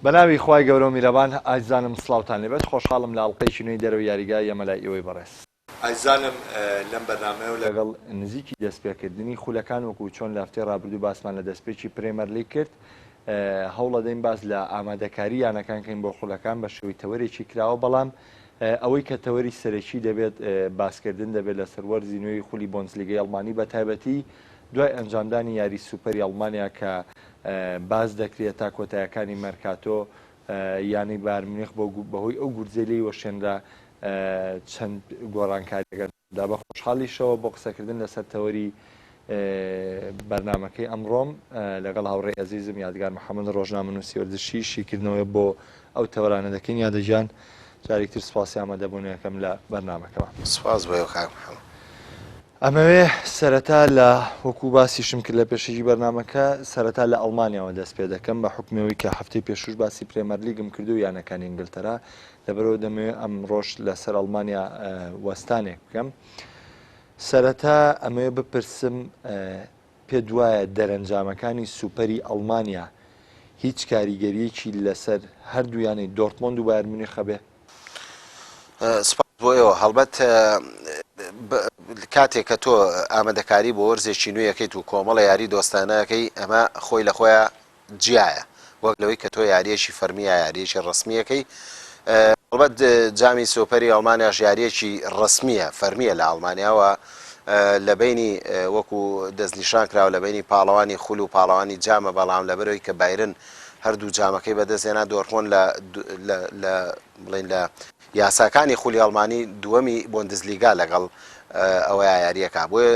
بەناوی خوای گەورەو میرەبان ئازیزانم سڵاوتان لێبێت خۆشحاڵم لە ئەڵقەیەکی نوێی دەرەوەی یاریگا یەمە لای ئێوەی بەڕێز. ئازیزانم لەم بەرنامەیەو لەگەڵ نزیکی دەستپێکردنی خولەکان وەکو چۆن لە هەفتەی ڕابردوو باسمان لە دەستپێکی پرێمەرلیگ کرد هەوڵەدەین باس لە ئامادەکاری یانەکان کەین بۆ خولەکان بە شێوەی تەوەرێکی کراوە بەڵام ئەوەی کە تەوەری سەرەکی دەبێت باسکردن دەبێت لەسەر وەرزی نوێی خولی بۆندسلیگەی ئەڵمانی بە تایبەتی دوای ئەنجامدانی یاری سوپەری ئەڵمانیا کە باس دەکرێت تا کۆتایەکانی مەرکاتۆ یانەی بایرن میونخ بەهۆی ئەو گورزەی لێی وەشێنرا چەند گۆڕانکاریەک ئەنجامدا. بە خۆشحاڵیشەوە بۆ قسەکردن لەسەر تەوەری بەرنامەکەی ئەمڕۆم لەگەڵ هاوڕێی ئەزیزم یادگار محەمەد ڕۆژنامەنووسی وەرزشی شیکردنەوەی بۆ ئەو تەوەرانە دەکەین. یادە گیان جارێکی تر سوپاسی ئامادەبوونەکەم لە بەرنامەکەمان. سوپاس بۆ ئێوە کاک محەمەد. ئەمەوێ سەرەتا لە وەکو باسیشم کرد لە پێشەکی بەرنامەکە سەرەتا لە ئەڵمانیاوە دەست پێ دەکەم بە حوکمی ئەوەی کە هەفتەی پێشووش باسی پرێمەرلیگم کرد و یانەکانی ئینگلتەرا لەبەرئەوە دەمەوێ ئەمڕۆش لەسەر ئەڵمانیا وەستانێک بکەم سەرەتا ئەمەوێ بپرسم پێت وایە دەرەنجامەکانی سوپەری ئەڵمانیا هیچ کاریگەریەکی لەسەر هەردوو یانەی دۆرتمۆند و بایرن میونخ هەبێ؟ سپاس بۆ ئێوە. هەڵبەت کاتێک کە تۆ ئامادەکاری بۆ وەرزێکی نوێ ئەکەیت و کۆمەڵە یاری دۆستانە ئەکەی ئەمە خۆی لە خۆیا جیایە وەک لەوەی کە تۆ یاریەکی فەرمی یا یاریەکی ڕەسمی ئەکەی. هەڵبەت جامی سۆپەری ئەڵمانیاش یاریەکی ڕەسمیە فەرمیە لە ئەڵمانیا و لە بەینی وەکو دەستنیشان کراوە لە بەینی پاڵەوانی خول و پاڵەوانی جامە بەڵام لەبەرەوەی کە بایرن هەردوو جامەکەی بەدەستهێنا دۆرتمۆند لە لە بڵێین لە یاساکانی خولی ئەڵمانی دووەمی بۆندزلیگا لەگەڵ ئەوەیا یاریەکە بۆیە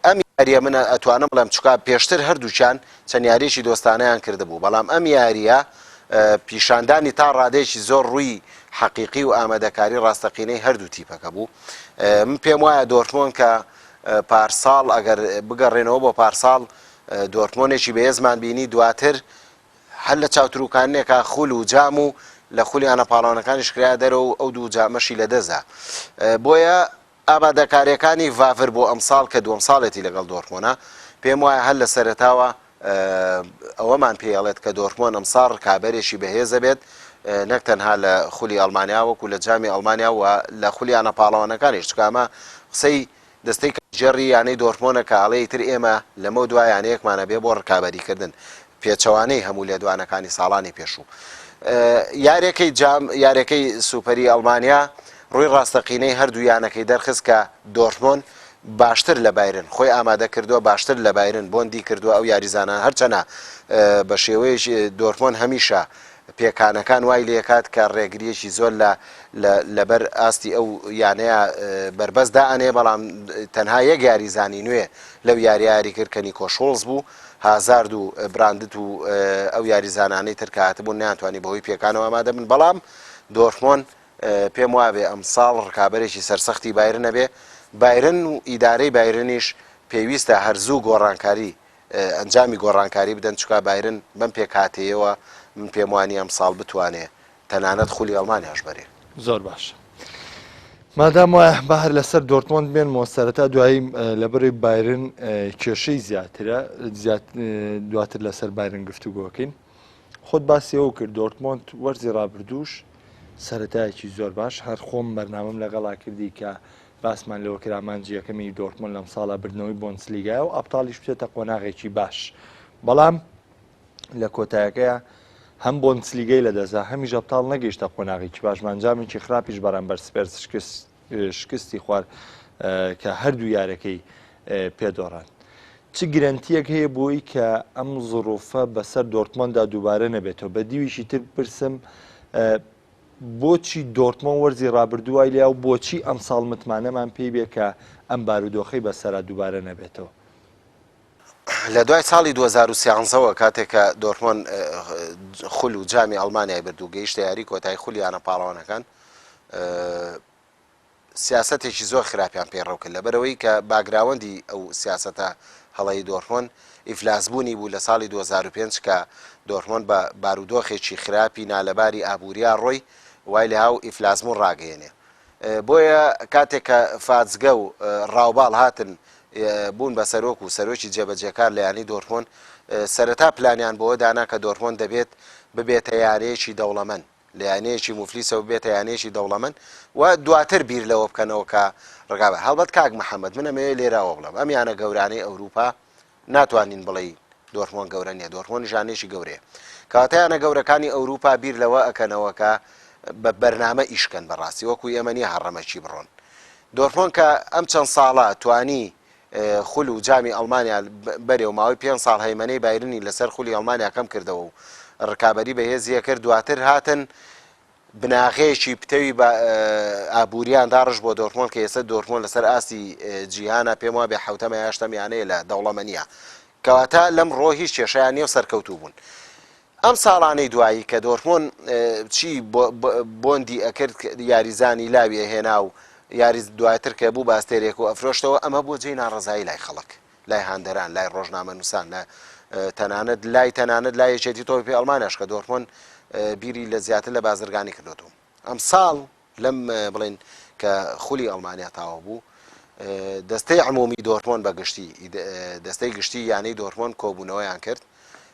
ئەم یاریە من ئەتوانم بڵێم چکا پێشتر هەردووکیان چەند یاریەکی دۆستانیان کردبوو بەڵام ئەم یاریە پیشاندانی تا ڕادەیەکی زۆر ڕووی حەقیقی و ئامادەکاری ڕاستەقینەی هەردوو تیپەکە بوو من پێم وایە دۆرتمۆن کە پارساڵ ئەگەر بگەڕێنەوە بۆ پارساڵ دۆرتمۆنێکی بەهێزمان بینی دواتر هەر لە چاوتروکانێکا خول و جام و لە خولی یانە پاڵەوانەکانیش کرایە دەرەوە و ئەو دوو جامەشی لەدەستدا بۆیە ئامادەکاریەکانی ڤاڤر بۆ ئەمساڵ کە دووەم ساڵێتی لەگەڵ دۆرتمۆنە پێم وایە هەر لە سەرەتاوە ئەوەمان پێڵێت کە دۆرتمۆن ئەمساڵ ڕکابەرێکی بەهێزە بێت نەک تەنها لە خولی ئەڵمانیا وەکو لە جامی ئەڵمانیا و لە خولی یانە پاڵەوانەکانیش چونکە ئەمە قسەی دەستەی کارگێڕی یانەی دۆرتمۆنە کە ئەڵێ ئیتر ئێمە لەمەودوا یانەیەکمان ئەبێ بۆ ڕکابەریکردن، پێچەوانەی هەموو لێدوانەکانی ساڵانی پێشوو. یاریەکەی جام یاریەکەی سوپەری ئەڵمانیا ڕووی ڕاستەقینەی هەردوو یانەکەی دەرخست کە دۆرتمۆن باشتر لە بایرن خۆی ئامادە کردووە باشتر لە بایرن بۆندی کردووە ئەو یاریزانان هەرچەنە بە شێوەیەکی دۆرتمۆن هەمیشە پێکانەکان وای لێکات کە ڕێگریەکی زۆر لە لە لەبەر ئاستی ئەو یانەیە بەربەست دائەنێ بەڵام تەنها یەک یاریزانی نوێ لەو یاریە یاری کرد کە نیکۆ شۆڵز بوو هازارد و براندت و ئەو یاریزانانەی تر کە هاتبوون نەیانتوانی بەهۆی پێکانەوە ئامادە بن بەڵام دۆرتمۆن پێم وابێ ئەمساڵ ڕکابەرێکی سەرسەختی بایرن ئەبێ بایرن و ئیدارەی بایرنیش پێویستە هەر زوو گۆڕانکاری ئەنجامی گۆڕانکاری بدەن چونکا بایرن بەم پێکهاتەیەوە من پێم وانیە ئەمساڵ بتوانێ تەنانەت خولی ئەڵمانیاش بەرێ. زۆر باشە مادام وایە با هەر لەسەر دۆرتمۆند بێنمەوە سەرەتا دوایی لەبەرەی بایرن کێشەی زیاترە زیات دواتر لەسەر بایرن گفتوگۆکەین خۆت باسی ئەو کرد دۆرتمۆند وەرزی ڕابردووش سەرەتایەکی زۆر باش هەر خۆم بەرنامەم لەگەڵا کردی کە باسمان لەوە کرد ئامانجی یەکەمی دۆرتمۆند لەمساڵا بردنەوەی بۆندسلیگایە و ئەبتاڵیش بچێتە قۆناغێکی باش بەڵام لە کۆتایەکەیە هەم بۆندسلیگەی لەدەستدا هەمیش ئەبتاڵ نەگەیشتە قۆناغێکی باش ئەنجامێکی خراپیش بەرامبەر سپێرز شکستی خوارد کە هەردوو یارەکەی پێدۆڕان. چ گرەنتیەک هەیە بۆی کە ئەم زڕوفە بەسەر دۆرتمۆندا دووبارە نەبێتەوە بە دیویشی تر بپرسم بۆچی دۆرتمۆند وەرزی ڕابردوو وای لێیا و بۆچی ئەمساڵ متمانەمان پێی بێ کە ئەم بارودۆخەی بەسەرا دووبارە نەبێتەوە؟ لە دوای ساڵی 2013 وە کاتێک کە دۆرتمۆند خول و جامی ئەڵمانیای برد و گەیشتە یاری کۆتایی خولی یانە پاڵەوانەکان سیاسەتێکی زۆر خراپیان پەیڕەو کرد، لەبەرئەوەی کە باکگراوەندی ئەو سیاسەتە هەڵەی دۆرتمۆند ئیفلاسبوونی بوو لە ساڵی 2005 کە دۆرتمۆند بە بارودۆخێکی خراپی نالەباری ئابووریا ڕۆی وای لێها و ئیفلاسبوون ڕاگەیەنێ بۆیە کاتێک کە فاتزگە و ڕاوباڵ هاتن بوون بە سەرۆک و سەرۆکی جێبەجێکار لە یانەی دۆرتمۆند سەرەتا پلانیان بۆوە دانا کە دۆرتمۆند دەبێت ببێتە یانەیەکی دەوڵەمەند، لە یانەیەکی موفلیسەوە ببێتە یانەیەکی دەوڵەمەند و دواتر بیر لەوە بکەنەوە کە ڕکابەر. هەڵبەت کاک محەمەد من ئەمەوێ لێرە ئەوە بڵێم ئەم یانە گەورانەی ئەوروپا ناتوانین بڵێین دۆرتمۆند گەورە نییە، دۆرتمۆندیش یانەیەکی گەورەیە. کەواتە یانە گەورەکانی ئەوروپا بیر لەوە ئەکەنەوە کە بە بەرنامە ئیش کەن بەڕاستی وەکو ئێمە نییە هەڕەمەکی بڕۆن. دۆرتمۆند کە ئەم چەند ساڵە توانی خول و جامی ئەڵمانیا بەرێ و ماوەی پێنج ساڵ هەیمەنەی بایرنی لەسەر خولی ئەڵمانیا کەم کردەوە و ڕکابەری بەهێزی ئەکرد دواتر هاتن بناغەیەکی پتەوی ئابووریان داڕشت بۆ دۆرتمۆند کە ئێستا دۆرتمۆند لەسەر ئاستی جیهانە پێم وابێ حوتەمە یاشتەم یانەیە لە دەوڵەمەنیە کەواتە لەم ڕۆ هیچ کێشیان نیە و سەرکەوتوو بوون. ئەم ساڵانەی دوایی کە دۆرتمۆند چی بۆندی ئەکرد یاریزانی لاوی ئەهێنا و یاری دواتر کە بوو باستێرێک و ئەفرۆشتەوە ئەمە بۆ جێی ناڕەزایی لای خەڵک لای هاندەران لای ڕۆژنامەنووسان لە تەنانەت لای تەنانەت لای یەکێتی تۆپی پێی ئەڵمانیاش کە دۆرتمۆند بیری لە زیاتر لە بازرگانی کردوێتەوە ئەمساڵ لەم بڵێن کە خولی ئەڵمانیا تاوە بوو دەستەی عمومی دۆرتمۆند بە گشتی دەستەی گشتی یانەی دۆرتمۆند کۆبوونەوەیان کرد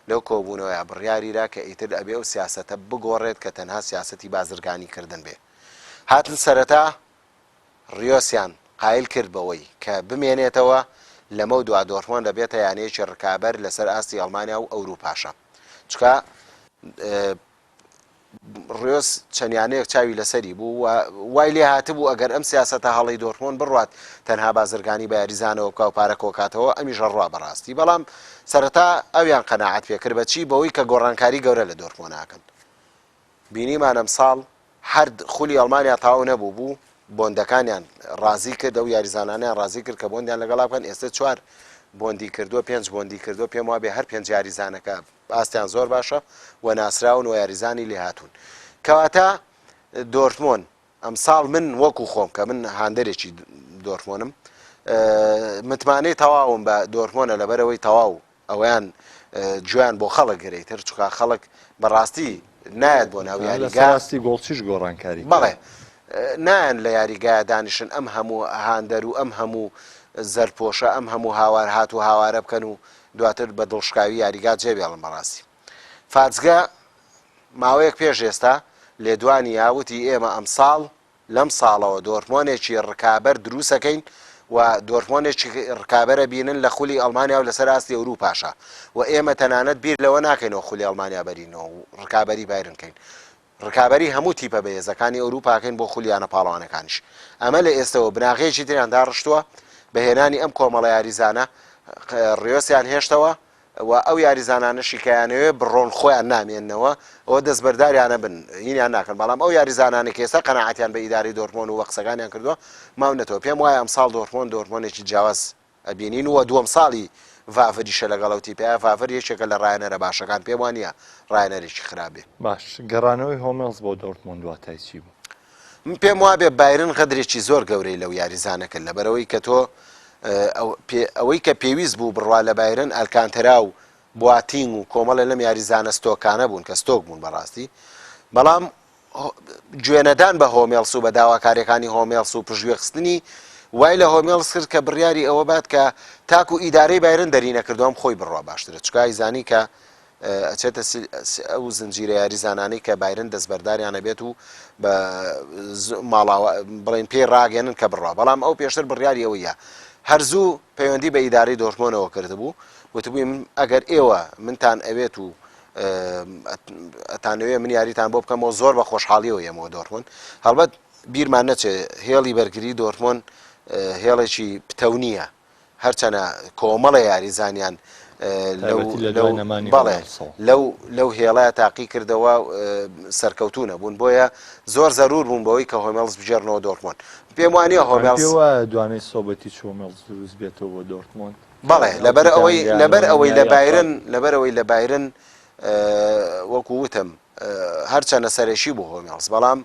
لەو کۆبوونەوەیە بڕیاریرا کە ئیتر ئەبێ ئەو سیاسەتە بگۆڕێت کە تەنها سیاسەتی بازرگانی کردن بێ هاتن سەرەتا ڕیۆسیان قایل کرد بەوەی کە بمێنێتەوە، لەمەو دوا دۆرتمۆند دەبێتە یانەیەکی ڕکابەر لەسەر ئاستی ئەڵمانیا و ئەوروپاشە چونکە ڕیۆس چەند یانەیەک چاوی لەسەری بوو و وای لێ هاتبوو ئەگەر ئەم سیاسەتە هەڵەی دۆرتمۆند بڕوات تەنها بازرگانی بە یاریزانەوە بکا و پارە کۆکاتەوە ئەمیش ئەڕوا بەڕاستی بەڵام سەرەتا ئەویان قەناعەت پێکرد بە چی بەوەی کە گۆڕانکاری گەورە لە دۆرتمۆند ئەکەن بینیمان ئەمساڵ هەر خولی ئەڵمانیا تەواو نەبوو بوو بۆندەکانیان ڕازی کرد ئەو یاریزانانیان ڕازی کرد کە بۆندیان لەگەڵا بکەن ئێستا چوار بۆندی کردووە پێنج بۆندی کردووە پێم وابێ هەر پێنج یاریزانەکە ئاستیان زۆر باشە و ناسراون و یاریزانی لێهاتوون کەواتە دۆرتمۆن ئەمساڵ من وەکو خۆم کە من هاندەرێکی دۆرتمۆنم متمانەی تەواوم بە دۆرتمۆنە لەبەرەوەی تەواو ئەوەیان گوێیان بۆ خەڵک گرێ تر چونکە خەڵک بەڕاستی نایەت بۆ ناو یاریگا ڕاستی گۆڵچیش گۆڕانکاری بەڵێ نایەن لە یاریگایە دانیشن ئەم هەموو هاندەر و ئەم هەموو زەرپۆشە ئەم هەموو هاوار هات و هاوارە بکەن و دواتر بە دڵشکاوی یاریگا جێبێڵن بەڕاستی فاتزگە ماوەیەک پێش ئێستا لێدوانی یاوتی ئێمە ئەمساڵ لەم ساڵەوە دۆرتمۆنێکی ڕکابەر دروسەکەین و دۆرتمۆنێکی ڕکابەرە بینن لە خولی ئەڵمانیا و لەسەر ئاستی ئەوروپاشا و ئێمە تەنانەت بیر لەوە ناکەینەوە خولی ئەڵمانیا بەرینەوە و ڕکابەری بایرن کەین ڕکابەری هەموو تیپە بەهێزەکانی ئەوروپاکەین بۆ خولی یانە پاڵەوانەکانیش ئەمە لە ئێستەوە بناغەیەکی تریان داڕشتووە بە هێنانی ئەم کۆمەڵە یاریزانە ڕیۆسیان هێشتەوە و ئەو یاریزانانەشی کە یانەوێ بڕۆن خۆیان نامێننەوە ئەوە دەستبەرداریانە بن هینیان ناکەن بەڵام ئەو یاریزانانەی کە ئێستا قەناعەتیان بە ئیدارەی دۆرتمۆند و بە قسەکانیان کردووە ماونەتەوە پێم وایە ئەمساڵ دۆرتمۆند دۆرتمۆندێکی جیاواز ئەبینین و دووەم ساڵی ڤاڤریشە لەگەڵ ئەو تیپەیە ڤاڤر یەکێکە لە ڕایەنەرە باشەکان پێم وانییە ڕایەنەرێکی خراپ بێ. باش گەڕانەوەی هۆمێڵز بۆ دۆرتمۆند واتای چی بوو؟ من پێم وابێ بایرن غەدرێکی زۆر گەورەی لەو یاریزانە کرد لەبەرئەوەی کە تۆ ئەوەی کە پێویست بوو بڕوا لە بایرن ئالکانتەرا و بواتینگ و کۆمەڵێ لەم یاریزانە ستۆکانە بوون کە ستۆک بوون بەڕاستی بەڵام گوێنەدان بە هۆمێڵس و بە داواکاریەکانی هۆمێڵس و پشتگوێخستنی وای لە هۆمێڵس کرد کە بڕیاری ئەوە بات کە تاکو ئیدارەی بایرن دەری نەکردوم خۆی بڕوا باشترە چکای زانی کە ئەچێتە ئەو زنجیرە یاریزانانەی کە بایرن دەستبەرداریان ئەبێت و بە ماڵاوە بڵێن پێی ڕاگەێنن کە بڕوا بەڵام ئەو پێشتر بڕیاری ئەوەیە هەرزوو پەیوەندی بە ئیدارەی دۆرتمۆنەوە کردبوو وتبووی من ئەگەر ئێوە منتان ئەوێت و ئەتانەوێ من یاریتان بۆ بکەمەوە زۆر بە خۆشحاڵیەوە یەمەوە دۆرتمۆن هەڵبەت بیرمان نەچێ هێڵی بەرگری دۆرتمۆن هێڵێکی پتەو نییە هەرچەنە کۆمەڵێ یاریزانیان بەڵێ لەو لەو هێڵە تاقی کردەوە سەرکەوتوو نەبوون بۆیە زۆر زەرور بوون بەوەی کە هۆمێڵز بگێڕنەوە دۆرتمۆند پێم وانە هۆمێڵز دوانەی سۆبەتی هۆمێڵز دروست بێتەوە بۆ دۆرتمۆند بەڵێ لەبەر ئەوەی لەبەر ئەوەی لە بایرن لەبەر ئەوەی لە بایرن وەکو وتم هەرچەنە سەرەکی بوو هۆمێڵز بەڵام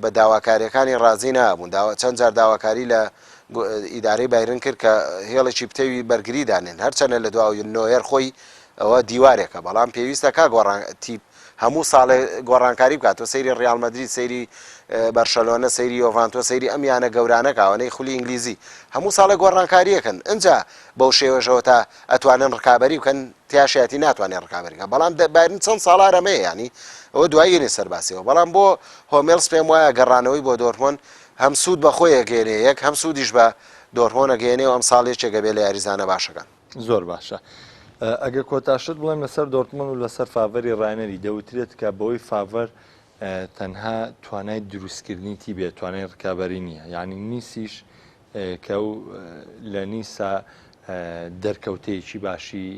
بە داواکاریەکانی ڕازی نابوون داوا چەند جار داواکاری لە ئیدارەی بایرن کرد کە هێڵێکی پتەوی بەرگری دانێن هەرچەنە لە دوا نۆیەر خۆی ئەوە دیوارێکە بەڵام پێویستە کا گۆڕان تیپ هەموو ساڵێ گۆڕانکاری بکات تۆ سەیری ڕیاڵ مەدرید سەیری بەرشەلۆنە سەیری یۆڤانتۆ سەیری ئەم یانە گەورانە کە ئەوانەی خولی ئینگلیزی هەموو ساڵێ گۆڕانکاریەکەن ئنجا بەو شێوەشەوە تا ئەتوانن ڕکابەری بکەن تیاشیاتی ناتوانێت ڕکابەری بکە بەڵام بایرن چەند ساڵ ئارەمەیە ینی ئەوە دوایینی سەرباسیەوە بەڵام بۆ هۆمێڵس پێم وایە گەڕانەوەی بۆ دۆرتمۆند هەم سوود بە خۆی ئەگەیەنێ یەک هەم سوودیش بە دۆرتمۆند ئەگەیەنێ و ئەمساڵ یەکێک ئەبێ لە یاریزانە باشەکان. زۆر باشە ئەگەر کۆتا شت بڵێم لەسەر دۆرتمۆند و لەسەر فاڤەری ڕاهێنەری دەوترێت کە بەوەی فاڤەر تەنها توانای دروستکردنی تیبێت توانای ڕکابەری نییە یعنی نیسیش کە ئەو لە نیسا دەرکەوتەیەکی باشی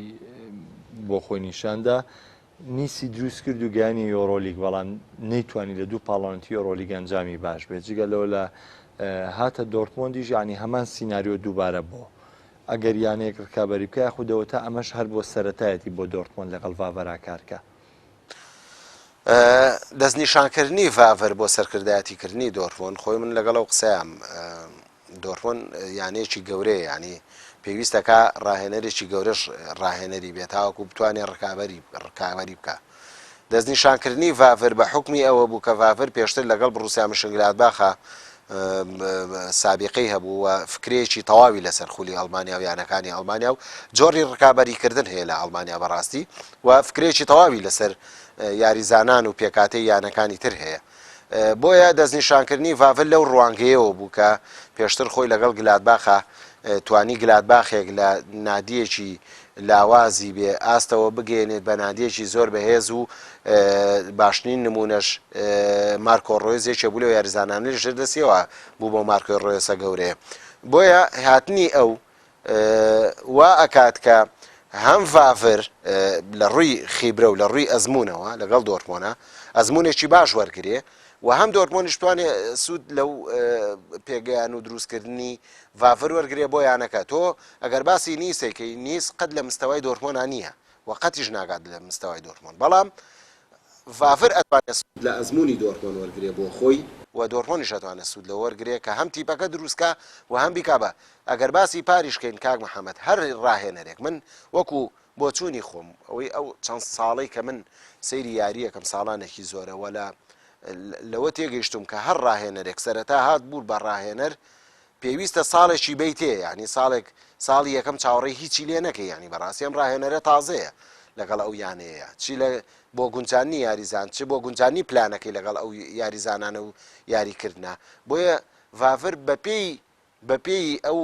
بۆ خۆی نیشاندا نیسی دروست کرد و گەیانی یۆرۆلیگ بەڵام نەیتوانی لە دوو پاڵانتی یۆرۆلیگ ئەنجامی باش بێت جگە لەوە لە هاتە دۆرتمۆندیش یعنی هەمان سیناریۆ دووبارە بۆ ئەگەر یانەیەک ڕکابەری بکە یاخودەوە تا ئەمەش هەر بۆ سەتایەتی بۆ دۆرتمۆند لەگەڵ ڤاڤەرا کارکە. دەستنیشانکردنی ڤاڤەر بۆ سەرکردایەتیکردنی دۆرتمۆند خۆی من لەگەڵ ئەو قسەیام دۆرتمۆند یانەیەکی گەورەیە یانی پێویستەکە ڕاهێنەرێکی گەورەش ڕاهێنەری بێت تاوەکو بتوانێت ڕکابەری ڕکابەری بکە دەستنیشانکردنی ڤاڤر بە حکمی ئەوە بوو کە ڤاڤر پێشتر لەگەڵ بڕوسیا مشنگلادباخە سابقەی هەبوو و فکرەیەکی تەواوی لەسەر خولی ئەڵمانیا و یانەکانی ئەڵمانیا و جۆری ڕکابەریکردن هەیە لە ئەڵمانیا بەڕاستی و فکرەیەکی تەواوی لەسەر یاریزانان و پێکاتەی یانەکانی تر هەیە. بۆیە دەستنیشانکردنی ڤاڤر لەو ڕوانگەیەوە بوو کە پێشتر خۆی لەگەڵ گلادباخا توانی گلادباخێک لە نادیەکی لاوازی بێ ئاستەوە بگەیەنێت بە نادیەکی زۆر بەهێز و باشترین نمونەش مارکۆ ڕۆیز یەکێ بوو لەو یاریزانانەی ژێر دەستیەوە بوو بۆ مارکۆی ڕۆیسە گەورەیە بۆیە هاتنی ئەو وا ئەکات کە هەم ڤاڤر لە ڕووی خیبرە و لە ڕووی ئەزموونەوە لەگەڵ دۆرتمۆنە ئەزموونێکی باش وەرگێ و هەم دۆرتمۆنیش توانێ سوود لەو پێگەیان و دروستکردنی ڤاڤر وەرگێ بۆ یانەکە تۆ ئەگەر باسی نیسێکەی نیس قەت لە مستەوای دۆرتمۆنا نییە و قەتیش ناگات لە مستەوای دۆرتمۆن بەڵام ڤاڤر ئەتوانێت سوود لە ئەزموونی دۆرتمۆن وەرگرێ بۆ خۆی و دۆرتمۆنیش ئەتوانێت سوود لەوە وەرگرێ کە هەم تیپەکە دروست کا و هەم بیکا بە ئەگەر باسی پاریش کەین کاک محەمەد هەر ڕاهێنەرێک من وەکو بۆچوونی خۆم ئەوەی ئەو چەند ساڵەی کە من سەیری یارییەکەم ساڵانێکی زۆرە وە لە لەوە تێگەیشتوم کە هەر ڕاهێنەرێک سەرەتا هات بوو بە ڕاهێنەر پێویستە ساڵێکی بەیتێ یانی ساڵێک ساڵی یەکەم چاوەڕێی هیچی لێ نەکەی یانی بەڕاستی ئەم ڕاهێنەرە تازەیە لەگەڵ ئەو یانەیە چی لە بۆ گونجاندنی یاریزان چ بۆ گونجاندنی پلانەکەی لەگەڵ ئەو یاریزانانە و یاریکردە بۆیە ڤاڤر بەپێی بەپێی ئەو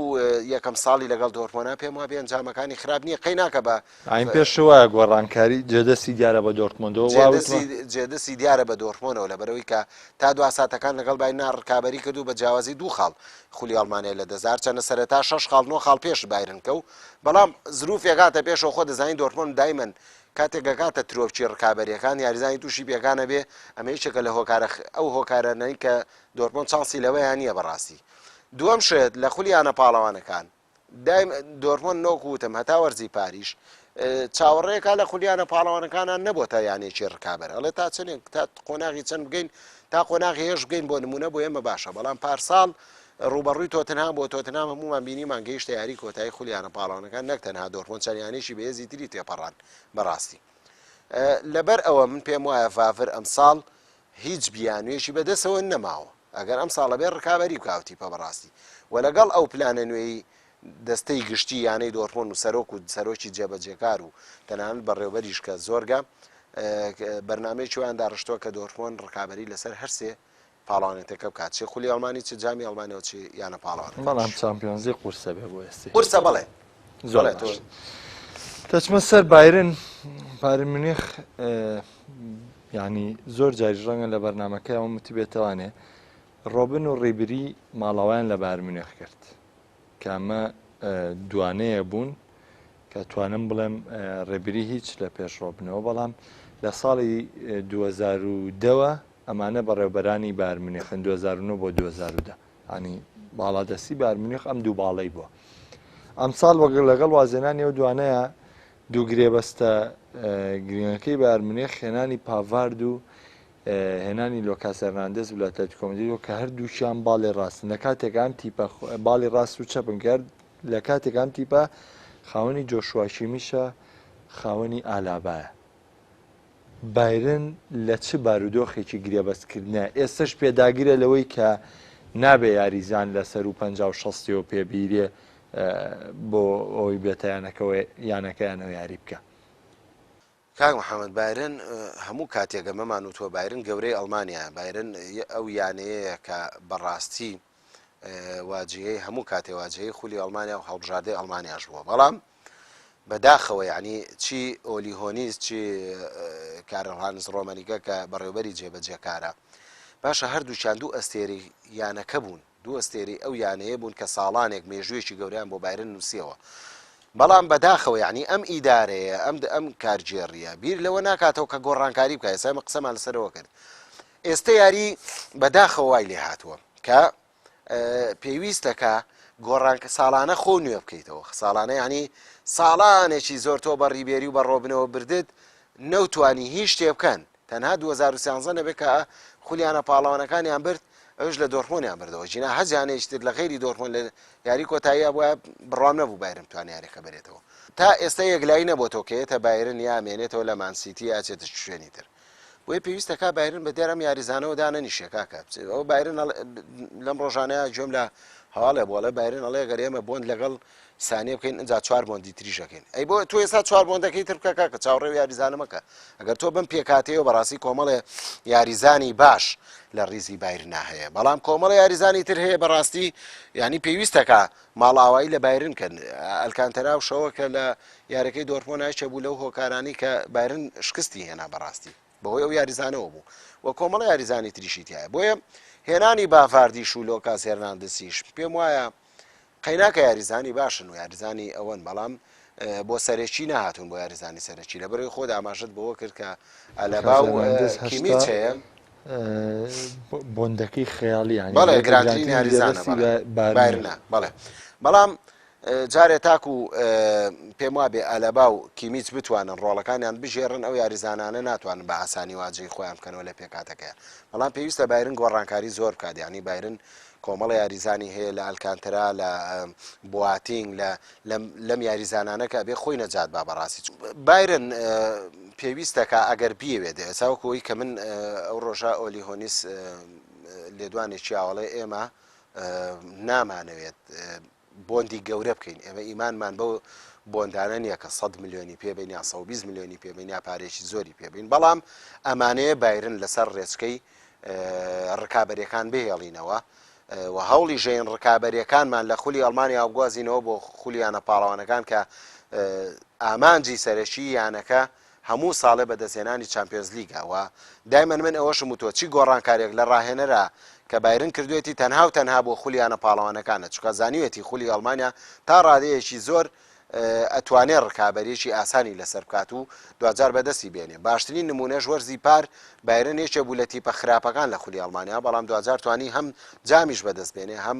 یەکەم ساڵی لەگەڵ دۆرتمۆنا پێم وابێ ئەنجامەکانی خراپ نییە قەی ناکە بە ئاین پێش وایە گۆڕانکاری جێدەستی دیارە بە دۆرتمۆندەوە وا وتمە. جێدەستی دیارە بە دۆرتمۆنەوە لەبەرئەوەی کە تا دوا ساتەکان لەگەڵ بایرنا ڕکابەری کرد و بە جیاوازی دوو خاڵ خولی ئەڵمانیای لەدەستدا هەرچەندە سەرەتا شەش خاڵ نۆ خاڵ پێش بایرن کەوت بەڵام زروفێک هاتە پێشەوە خۆ دەزانین دۆرتمۆند دایمەن کاتێک گەگاتە ترۆپکی ڕکابەریەکان یاریزانی تووشی پێکان ئەبێ ئەمە یەکێکە لە هۆکارە ئەو هۆکارانەی کە دۆرتمۆند چانسی لەوەیان نییە بەڕاستی دووەم شت لە خولی یانە پاڵەوانەکان دایم دۆرتمۆند نۆک وتم هەتا وەرزی پاریش چاوەڕێکا لە خولیانە پاڵەوانەکانە نەبۆتە یانێکی ڕکابەر ئەڵێ تا چەندێک تا قۆناغی چەند بگەین تا قۆناغی هێش بگەین بۆ نمونە بۆ ئێمە باشە بەڵام پارساڵ ڕوبەڕووی تۆتنهام بۆ تۆتنهام هەمومان بینیمان گەیشتە یاری کۆتایی خولیانە پاڵەوانەکان نەک تەنها دۆرتمۆند چەند یانێکی بەهێزی تری تێپەڕان بەڕاستی لەبەر ئەوە من پێم وایە ڤاڤر ئەمساڵ هیچ بیانوێکی بەدەسەوە نەماوە ئەگەر ئەمساڵ ئەبێ ڕکابەری بکا ئەو تیپە بەڕاستی و لەگەڵ ئەو پلانە نوێی دەستەی گشتی یانەی دۆرتمۆند و سەرۆک و سەرۆکی جێبەجێکار و تەنانەت بەڕێوبەریش کە زۆرگە بەرنامەیەکی وایان داڕشتووە کە دۆرتمۆند ڕکابەری لەسەر هەرسێ پاڵەوانێتەکە بکات چ خولی ئەڵمانی چ جامی ئەڵمانیا و چ یانە پاڵەوانەکانیش. بەڵام چامپیۆنزی قورسە بێ بۆ ئێستی. قورسە بەڵێ. زۆر باش. دەچمە سەر بایرن بایرن میونخ یانی زۆر جاریش ڕەنگە لە بەرنامەکەی ئەوم وتبێتەوانێ ڕۆبن و ڕیبری ماڵاوایان لە بایرن میونخ کرد کە ئەمە دوانەیە بوون کە توانم بڵێم ڕێبری هیچ لە پێش ڕۆبنەوە بەڵام لە ساڵی 2010ەوە ئەمانە بەڕێوبەرانی بایرن میونخن 2009 بۆ 2010 ینی باڵادەستی بایرن میونخ ئەم دوو باڵەی بووە ئەمساڵ وەگەڵ لەگەڵ وازێنانی ئەو دوانەیە دوو گرێبەستە گرنگەکەی بایرن میونخ هێنانی پاڤارد و هێنانی لۆکاس هێرناندێز بوو لە ئەتلەتیکۆ مەدریدەوە کە هەردووکیان باڵی ڕاستن لە کاتێک ئەم تیپە باڵی ڕاست و چەپن کە لە کاتێک ئەم تیپە خاوەنی جۆشوا کیمیشە خاوەنی ئالابایە. بایرن لە چ بارودۆخێکی گرێبەستکردنە، ئێستەش پێداگرە لەوەی کە نابێ یاریزان لە سەروو 50 و شەستیەوە پێ بیرێ بۆ ئەوەی بێتە یانەکەوە یانەکەیانەوە یاری بکا. کاک محەمەد بایرن هەموو کاتێک ئەمەمان وتووە بایرن گەورەی ئەڵمانیایە بایرن ئەو یانەیەیە کە بەڕاستی واجهەی هەموو کاتێ واجهەی خولی ئەڵمانیا و هەڵبژاردەی ئەڵمانیاش بووە بەڵام بەداخەوە یعنی چی ئۆلی هۆنیز چی کارل هانز ڕۆمەنیگە کە بەڕێوبەری جێبەجێکارە باشە هەردووکیان دوو ئەستێری یانەکە بوون دوو ئەستێرەی ئەو یانەیە بوون کە ساڵانێک مێژوویەکی گەورەیان بۆ بایرن نووسیەوە. بەڵام بەداخەوە یەعنی ئەم ئیدارەیە، ئەم ئەم کارگێڕییە بیر لەوە ناکاتەوە کە گۆڕانکاری بکات. ئێستا ئێمە قسەمان لەسەرەوە کرد. ئێستە یاری بەداخەوە وای لێ هاتووە کە پێویستە کە گۆڕان ساڵانە خۆ نوێ بکەیتەوە. ساڵانە یعنی ساڵانێکی زۆر تۆ بە ڕیبێری و بە ڕۆبنەوە بردت نەوتوانی هیچ شتێ بکەن. تەنها 2013 نەبێت کە خولیانە پاڵەوانەکانیان برد ئەوش لە دۆرتمۆنیان بردەوە جینا هەر یانەیەکی تر لە غەیری دۆرتمۆن لە یاری کۆتاییا بوایە بڕوام نەبوو بایرن بتوانێ یاریەکە بەرێتەوە تا ئێستا یەکلایی نەبۆتەوە کە یەتە بایرن یا مێنێتەوە لە مانسیتی یا چێتە شوێنی تر بۆیە پێویستە کا بایرن بە دیار ئەم یاریزانەوە دانەنیشێ کاکە ئەو بایرن لەم ڕۆژانەیە گوێم لە هەواڵێ بۆڵێ بایرن ئەڵێ گەر ئێمە بۆند لەگەڵ سانیە بکەین ئینجا چوار بۆندی تریش ئەکەین ئەی بۆ تۆ ئێستا چوار بۆندەکەی تر بکە کاکە چاوەڕێ و یاریزانە مەکە ئەگەر تۆ بەم پێکاتەیەوە بەڕاستی کۆمەڵێ یاریزانی باش لە ڕیزی بایرنا هەیە بەڵام کۆمەڵە یاریزانی تر هەیە بەڕاستی ینی پێویستەکە ماڵئاوایی لە بایرن کەن ئەلکانتەرا و شەوە کە لە یاریەکەی دۆرتمۆند نایچە بوو لەو هۆکارانی کە بایرن شکستی هێنا بەڕاستی بەهۆی ئەو یاریزانەوە بوو و کۆمەڵە یاریزانی تریشی تایە بۆیە هێنانی باڤاردیش و لۆکاس هێرناندسیش پێم وایە قەیناکە یاریزانی باشن و یاریزانی ئەوەن بەڵام بۆ سەرەکی نەهاتوون بۆ یاریزانی سەرەکی لەبەرەوەی خۆت ئاماژەت بەوە کرد کە ئەلەبا و کیمیچ هەیە. بۆندەکەی خەیاڵی یانی بەڵێ گرانترین یاریزانە بایرنە بەڵێ بەڵام جارێ تاکو پێم وابێ ئەلەبا و کیمیچ بتوانن ڕۆڵەکانیان بژێڕن ئەو یاریزانانە ناتوانن بە ئاسانی واجەی خۆیان بکەنەوە لە پێکاتەکەیان بەڵام پێویستە بایرن گۆڕانکاری زۆر بکات یعنی بایرن کۆمەڵە یاریزانی هەیە لە ئەلکانترا لە بواتینگ لە لەم یاریزانانە کە ئەبێ خۆی نەجات با بەڕاستی بایرن پێویستە کە ئەگەر بیەوێت ئێستا وەکو ئەوەی کە من ئەو ڕۆژە ئۆلی هۆنیس لێدوانێکی ئاوەڵێ ئێمە نامانەوێت بۆندی گەورە بکەین ئێمە ئیمانمان بەو بۆندانە نییە کە 100 ملیۆنی پێبین یا 120 ملیۆنی پێبین یا پارێکی زۆری پێبین بەڵام ئەمانەیە بایرن لەسەر ڕێچکەی ڕکابەریەکان بهێڵینەوە و هەوڵی ژێن ڕکابەریەکانمان لە خولی ئەڵمانیا بگوازینەوە بۆ خولی یانە پاڵەوانەکان کە ئامانجی سەرەکی یانەکە هەموو ساڵێ بەدەستهێنانی چامپیۆنزلیگە و دایمەن من ئەوەشم وتووە چی گۆڕانکاریەک لە ڕاهێنەرا کە بایرن کردوێتی تەنها و تەنها بۆ خولی یانە پاڵەوانەکانە چونکە زانیوێتی خولی ئەڵمانیا تا ڕادەیەکی زۆر ئەتوانێ ڕکابەریەکی ئاسانی لەسەر بکات و دواجار بەدەستی بێنێ باشترین نمونەش وەرزی پار بایرن یەکێ بوو لە تیپە خراپەکان لە خولی ئەڵمانیا بەڵام دواجار توانی هەم جامیش بەدەست بێنێ هەم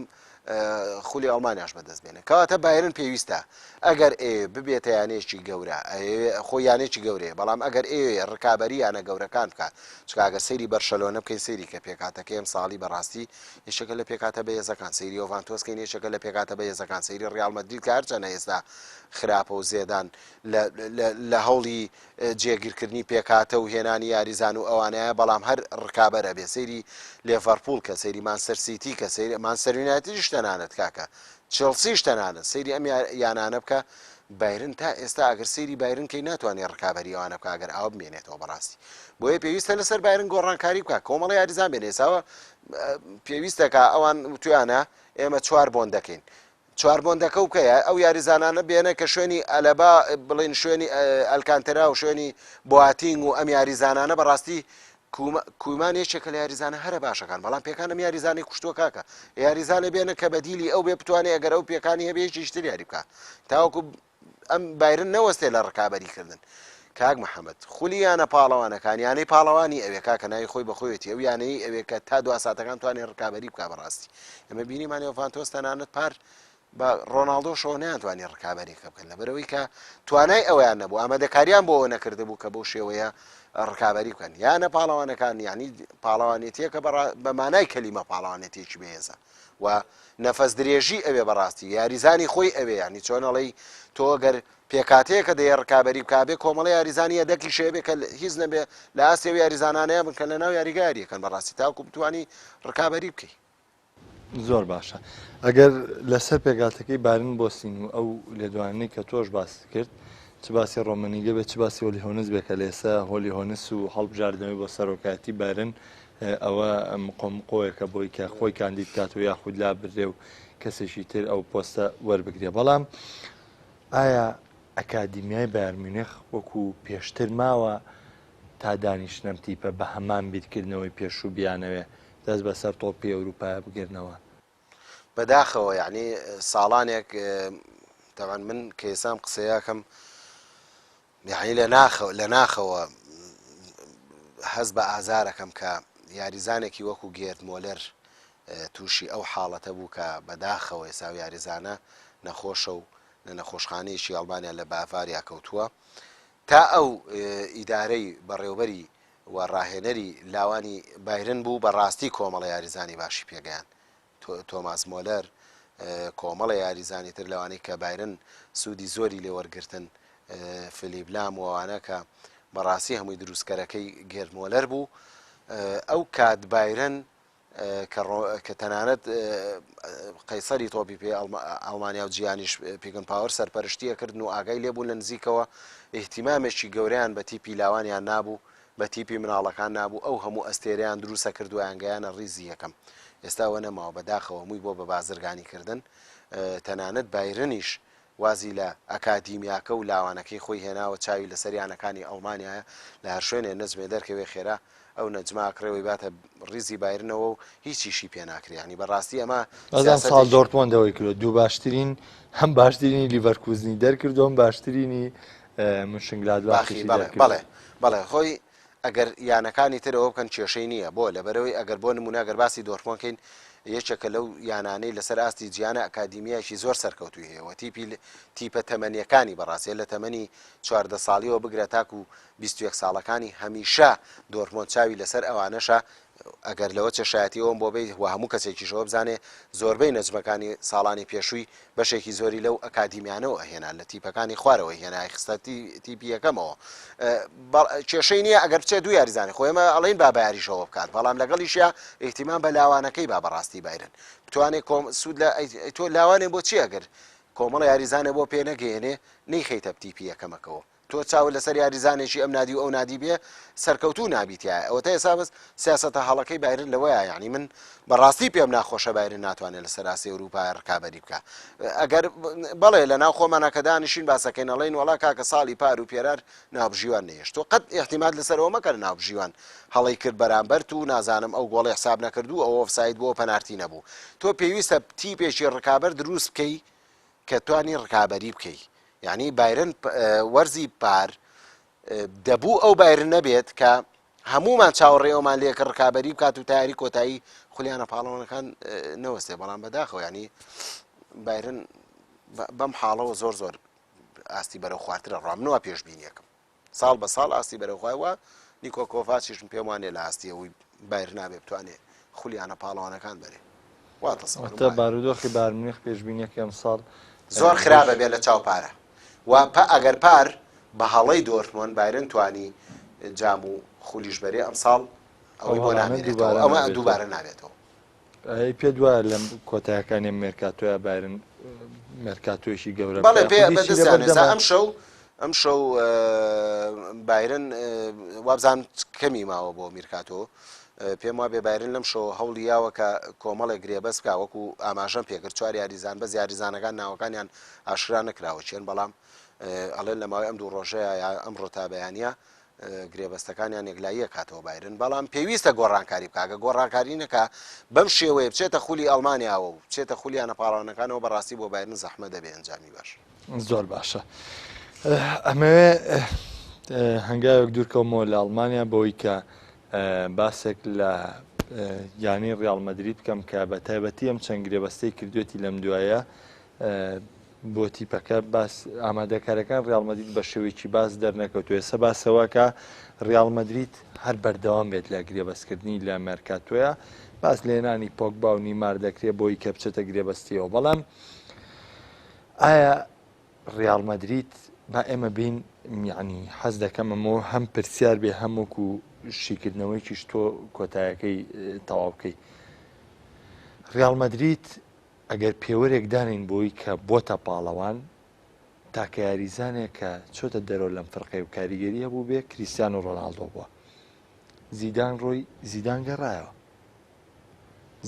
خولی ئەڵمانیاش بەدەست بێنێ کەواتە بایرن پێویستە ئەگەر ئێ ببێتە یانەیەکی گەورە خۆ یانێکی گەورەیە بەڵام ئەگەر ئێ ڕکابەری یانە گەورەکان بکات چکاگە سەیری بەرشەلۆنە بکەین سەیری کە پێکاتەکەی ئەم ساڵی بەڕاستی یەکێکە لە پێکهاتە بەهێزەکان، سەیری یۆڤانتۆس کەین یەکێکە لە پێکهاتە بەهێزەکان، سەیری ڕیاڵ مەدرید کە هەرچەنە ئێستا خراپە و زێدان لە لە هەوڵی جێگیرکردنی پێکهاتە و هێنانی یاریزان و ئەوانەیە بەڵام هەر ڕکابەر ئەبێ، سەیری لێڤەرپوڵ کە سەیری مانچستەر سیتی کە سەیری مانچستەر یونایتدیش تەنانەت کاکە چێڵسیش تەنانەت سەیری ئەم یانانە بکە بایرن تا ئێستا ئەگەر سەیری بایرن کەی ناتوانێت ڕکابەری ئەوانە بکە ئەگەر ئاوا بمێنێتەوە بەڕاستی بۆیە پێویستە لەسەر بایرن گۆڕانکاری بکە کۆمەڵە یاریزان بێنێ ئێساوە پێویستە کە ئەوان وتویانە ئێمە چوار بۆن دەکەین چوار بۆندەکە و بکەیە ئەو یاریزانانە بێنە کە شوێنی ئەلەبا بڵین شوێنی ئەلکانتەرا و شوێنی بواتینگ و ئەم یاریزانانە بەڕاستی کومان یەکێکە لە یاریزانە هەرە باشەکان بەڵام پێکان ئەم یاریزانەی کوشتووە کاکە یاریزانە بێنە کە بەدیلی ئەو بێ بتوانێت ئەگەر ئەو پێکانی هەبێ یەکێکی تر یاری بکە تاوەکو ئەم بایرن نەوەستێ لە ڕکابەری کردن. کاک محمد خولی یانە پاڵەوانەکان یانەی پاڵەوانی ئەوێ کاکە ناوی خۆی بەخۆیەتی ئەو یانەی ئەوێ کە تا دوا ساتەکان توانێ ڕکابەری بکا بەڕاستی ئێمە بینیمان یۆڤانتۆس تەنانەت پار بە ڕۆناڵدۆشەوە نەیانتوانی ڕکابەریەکە بکەن لەبەرەوەی کە توانای ئەویان نەبوو ئامادەکاریان بۆ ئەوە نەکردبوو کە بەو شێوەیە ڕکابەری بکەن یانە پاڵەوانەکان یعنی پاڵەوانێتیەکە بە مانای کەلیمە پاڵەوانێتیەکی بەهێزە و نەفەس درێژی ئەوێ بەڕاستی یاریزانی خۆی ئەوێ یعنی چۆن ئەڵێی تۆ گەر پێکهاتەیە کە دەیە ڕکابەری بکا بێ کۆمەڵە یاریزانی یەدەکیش هەیە بێ کە هیچ نەبێ لە ئاستی ئەو یاریزانانەیە بن کە لە ناو یاریگا یاریەکەن بەڕاستی تاوەکو بتوانی ڕکابەری بکەی. زۆر باشە ئەگەر لەسەر پێکهاتەکەی بایرن بۆسین و ئەو لێدوانەی کە تۆش باست کرد چ باسی ڕۆمەنیگە بێت چ باسی هۆلی هۆنس بێت کە لە ئێستا هۆلی هۆنس و هەڵبژاردنەوەی بۆ سەرۆکایەتی بایرن ئەوە مقۆمقۆیەکە بۆی کە خۆی کاندید کات و یاخود لا برێ و کەسێکی تر ئەو پۆستە وەربگرێ بەڵام ئایا ئەکادیمیای بایرن میونخ وەکو پێشتر ماوە تا دانیشتن ئەم تیپە بە هەمان بیرکردنەوەی پێشوو بیانەوێ دەست بەسەر تۆپی ئەوروپایا بگرنەوە؟ بەداخەوە یەعنی ساڵانێک تەبعەن من کە ئێستا ئەم قسەیە ئەکەم یەعنی لە ناخەوە لە ناخەوە هەست بە ئازارەکەم کە یاریزانێکی وەکو گێرد مۆلەر تووشی ئەو حاڵەتە بوو کە بەداخەوە ئێستا ئەو یاریزانە نەخۆشە و لە نەخۆشخانەیەکی ئەڵمانیا لە باڤاریا کەوتووە تا ئەو ئیدارەی بەڕێوبەری و ڕاهێنەری لاوانی بایرن بوو بە ڕاستی کۆمەڵە یاریزانی باشی پێگەیاند تۆماس مۆلەر کۆمەڵە یاریزانی تر لەوانەی کە بایرن سوودی زۆری لێ وەرگرتن فلیپ لام و ئەوانە کە بەڕاستی هەمووی دروستکەرەکەی گێرد مۆلەر بوو ئەو کات بایرن کە تەنانەت قەیسەری تۆپی پێ ئەڵمانیا و جیهانیش پیگن پاوەر سەرپەرشتیە کردن و ئاگای لێبوون لە نزیکەوە ئیهتیمامێکی گەورەیان بە تیپی لاوانیان نابوو بە تیپی مناڵەکان نابوو ئەو هەموو ئەستێرەیان دروسە کرد و ئەیانگەیانە ڕیزی یەکەم ئێستا ئەوە نەماوە بەداخەوە هەمووی بۆ بە بازرگانی کردن تەنانەت بایرنیش وازی لە ئەکادیمیاکە و لاوانەکەی خۆی هێناوە چاوی لەسەر یانەکانی ئەڵمانیایە لە هەرشوێنێ نەجمێ دەرکەوێ خێرا ئەو نەجمە ئەکڕێ و ئەیباتە ڕیزی بایرنەوە و هیچیشی پێ ناکرێ یانی بەڕاستی ئەمە بەڵام ساڵ سیاسەتێکی دۆرتمۆند ئەوەی کردوە دوو باشترین هەم باشترینی لیڤەرکوزنی دەرکردو هەم باشترینی باخی مونشنگلادباخیشی بەڵێ دەرکردوە. بەڵێ بەڵێ خۆی ئەگەر یانەکانی تر ئەوە بکەن کێشەی نییە بۆ لەبەرئەوەی ئەگەر بۆ نمونە ئەگەر باسی دۆرتمۆند کەین یەکێکە لەو یانانەی لەسەر ئاستی جیهانە ئەکادیمیایەکی زۆر سەرکەوتووی هەیە و تیپی تیپە تەمەنیەکانی بەڕاستی لە تەمەنی 14 ساڵیەوە بگرە تاکو 21 ساڵەکانی هەمیشە دۆرتمۆند چاوی لەسەر ئەوانەشە ئەگەر لەوە چێ شایەتی ئەوەم بۆ بێیت و هەموو کەسێکیش ئەوە بزانێ زۆربەی نەجمەکانی ساڵانی پێشووی بەشێکی زۆری لەو ئەکادیمیانەوە ئەهێنا لە تیپەکانی خوارەوە هێنا ئەیخستە تیپی یەکەمەوە کێشەی نییە ئەگەر بچێت دوو یاریزانانی خۆ ئێمە ئەڵێین با بەیاریشەوە بکات بەڵام لەگەڵیشیا ئیهتیمام بە لاوانەکەی با بەڕاستی بایرن بتوانێت کۆم سوود لە تۆ لاوانێ بۆ چی ئەگەر کۆمەڵە یاریزانێ بۆ پێ نەگەیەنێ نەیخەیتە تیپی یەکەمەکەوە تۆ چاوت لەسەر یاریزانێکی ئەم نادی و ئەو نادی بێ سەرکەوتوو نابی تیایە ئەوەتا ئێستا بەس سیاسەتە هەڵەکەی بایرن لەوەیە یعنی من بەڕاستی پێم ناخۆشە بایرن ناتوانێت لەسەر ئاستی ئەوروپا ڕکابەری بکە ئەگەر بەڵێ لە ناو خۆمانە کە دانیشین باسەکەین ئەڵێین وەڵا کاکە ساڵی پار و پێرار ناوبژیوان نەیەشت تۆ قەت ئیحتیماد لەسەر ئەوە مەکە ناوبژیوان هەڵەی کرد بەرامبەرت و نازانم ئەو گۆڵی حساب نەکردو ئەوە ئۆفساید بۆ پەنارتی نەبوو تۆ پێویستە تیپێکی ڕکابەر دروست بکەی کە توانی ڕکابەری بکەی یعنی بایرن وەرزی پار دەبوو ئەو بایرن نەبێت کە هەمومان چاوەڕێ ئەومان لێکە ڕکابەری بکات و تاری کۆتایی خولیانە پاڵەوانەکان نەوەستێ بەڵام بەداخەوە ینی بایرن بەم حاڵەوە زۆر زۆر ئاستی بەرەو خوارترە ڕام منەوە پێشبینیەکەم ساڵ بە ساڵ ئاستی بەرەو خوای وە نیکۆ کۆڤاچیشم پێم وانیە لە ئاستی ئەوەی بایرن نابێ بتوانێ خولی یانە پاڵەوانەکان بەرێ وا تەسەورم واتە وایە. بارودۆخی بایرن میونخ پێشبینیەکەی ئەمساڵ زۆر بۆش خراپە بێ لە چاو پارە و پە ئەگەر پار بە هەڵەی دۆرتمۆند بایرن توانی جام و خولیش بەرێ ئەمساڵ ئەو ئەوەی بۆ هەڵانە نامێنێتەوە دووبارە ئەمە نابێتەوە. دووبارە نابێتەوە. ئەی پێت وایە لەم کۆتایەکانی ئەم مێرکاتۆیە بایرن مێرکاتۆیەکی گەورە بەڵێ بکە پێ یاخود هیچی بەدەستیان ئێستا لەبەردەمە؟ ئەمشەو ئەمشەو بایرن وابزانم کەمی ماوە بۆ میرکاتۆ پێم وابێ بایرن لەم شەوە هەوڵی یاوە کە کۆمەڵێک گرێبەست بکا وەکو ئاماژەم پێکرد چوار یاریزان بەس یاریزانەکان ناوەکانیان ئاشکرا نەکراوە چێن بەڵام ئەڵێن لە ماوەی ئەم دوو ڕۆژەیە یا ئەمڕۆ تا بەیانە گرێبەستەکانیان یەکلایی ئەکاتەوە بایرن، بەڵام پێویستە گۆڕانکاری بکا، گەر گۆڕانکاری نەکا بەم شێوەیە بچێتە خولی ئەڵمانیاوە و بچێتە خولی یانە پاڵەوانەکانەوە بەڕاستی بۆ بایرن زەحمەت دەبێ ئەنجامی باش. زۆر باشە ئەمەوێ هەنگاوێک دوورکەومەوە لە ئەڵمانیا بەوەی کە باسێک لە یانەی ڕیاڵ مەدرید بکەم کە بە تایبەتی ئەم چەند گرێبەستەی کردوێتی لەم دوایە بۆ تیپەکە باس ئامادەکارەکان ریال مەدرید بە شێوەیەکی باس دەرنەکەوتووە ئێستا باسەوەکە ریال مەدرید هەر بەردەوام بێت لە گرێبەستکردنی لە مێرکاتۆیە باس لێنانی پۆگبا و نیمار دەکرێت بۆی کە بچێتە گرێبەستیەوە بەڵام ئایا ریال مەدرید با ئێمە بین یعنی حەز دەکەم ئەمەوە هەم پرسیار بێ هەم وەکو شیکردنەوەیکیش تۆ کۆتایەکەی تەواو بکەی. ڕیاڵ مەدرید ئەگەر پێوەرێک دانین بۆی کە بۆتە پاڵەوان تاکە یاریزانێک کە چۆتە دەرەوە لەم فرقەی و کاریگەری هەبوو بێ کریستیانۆ ڕۆناڵدۆ بووە. زیدان ڕۆی زیدان گەڕایەوە.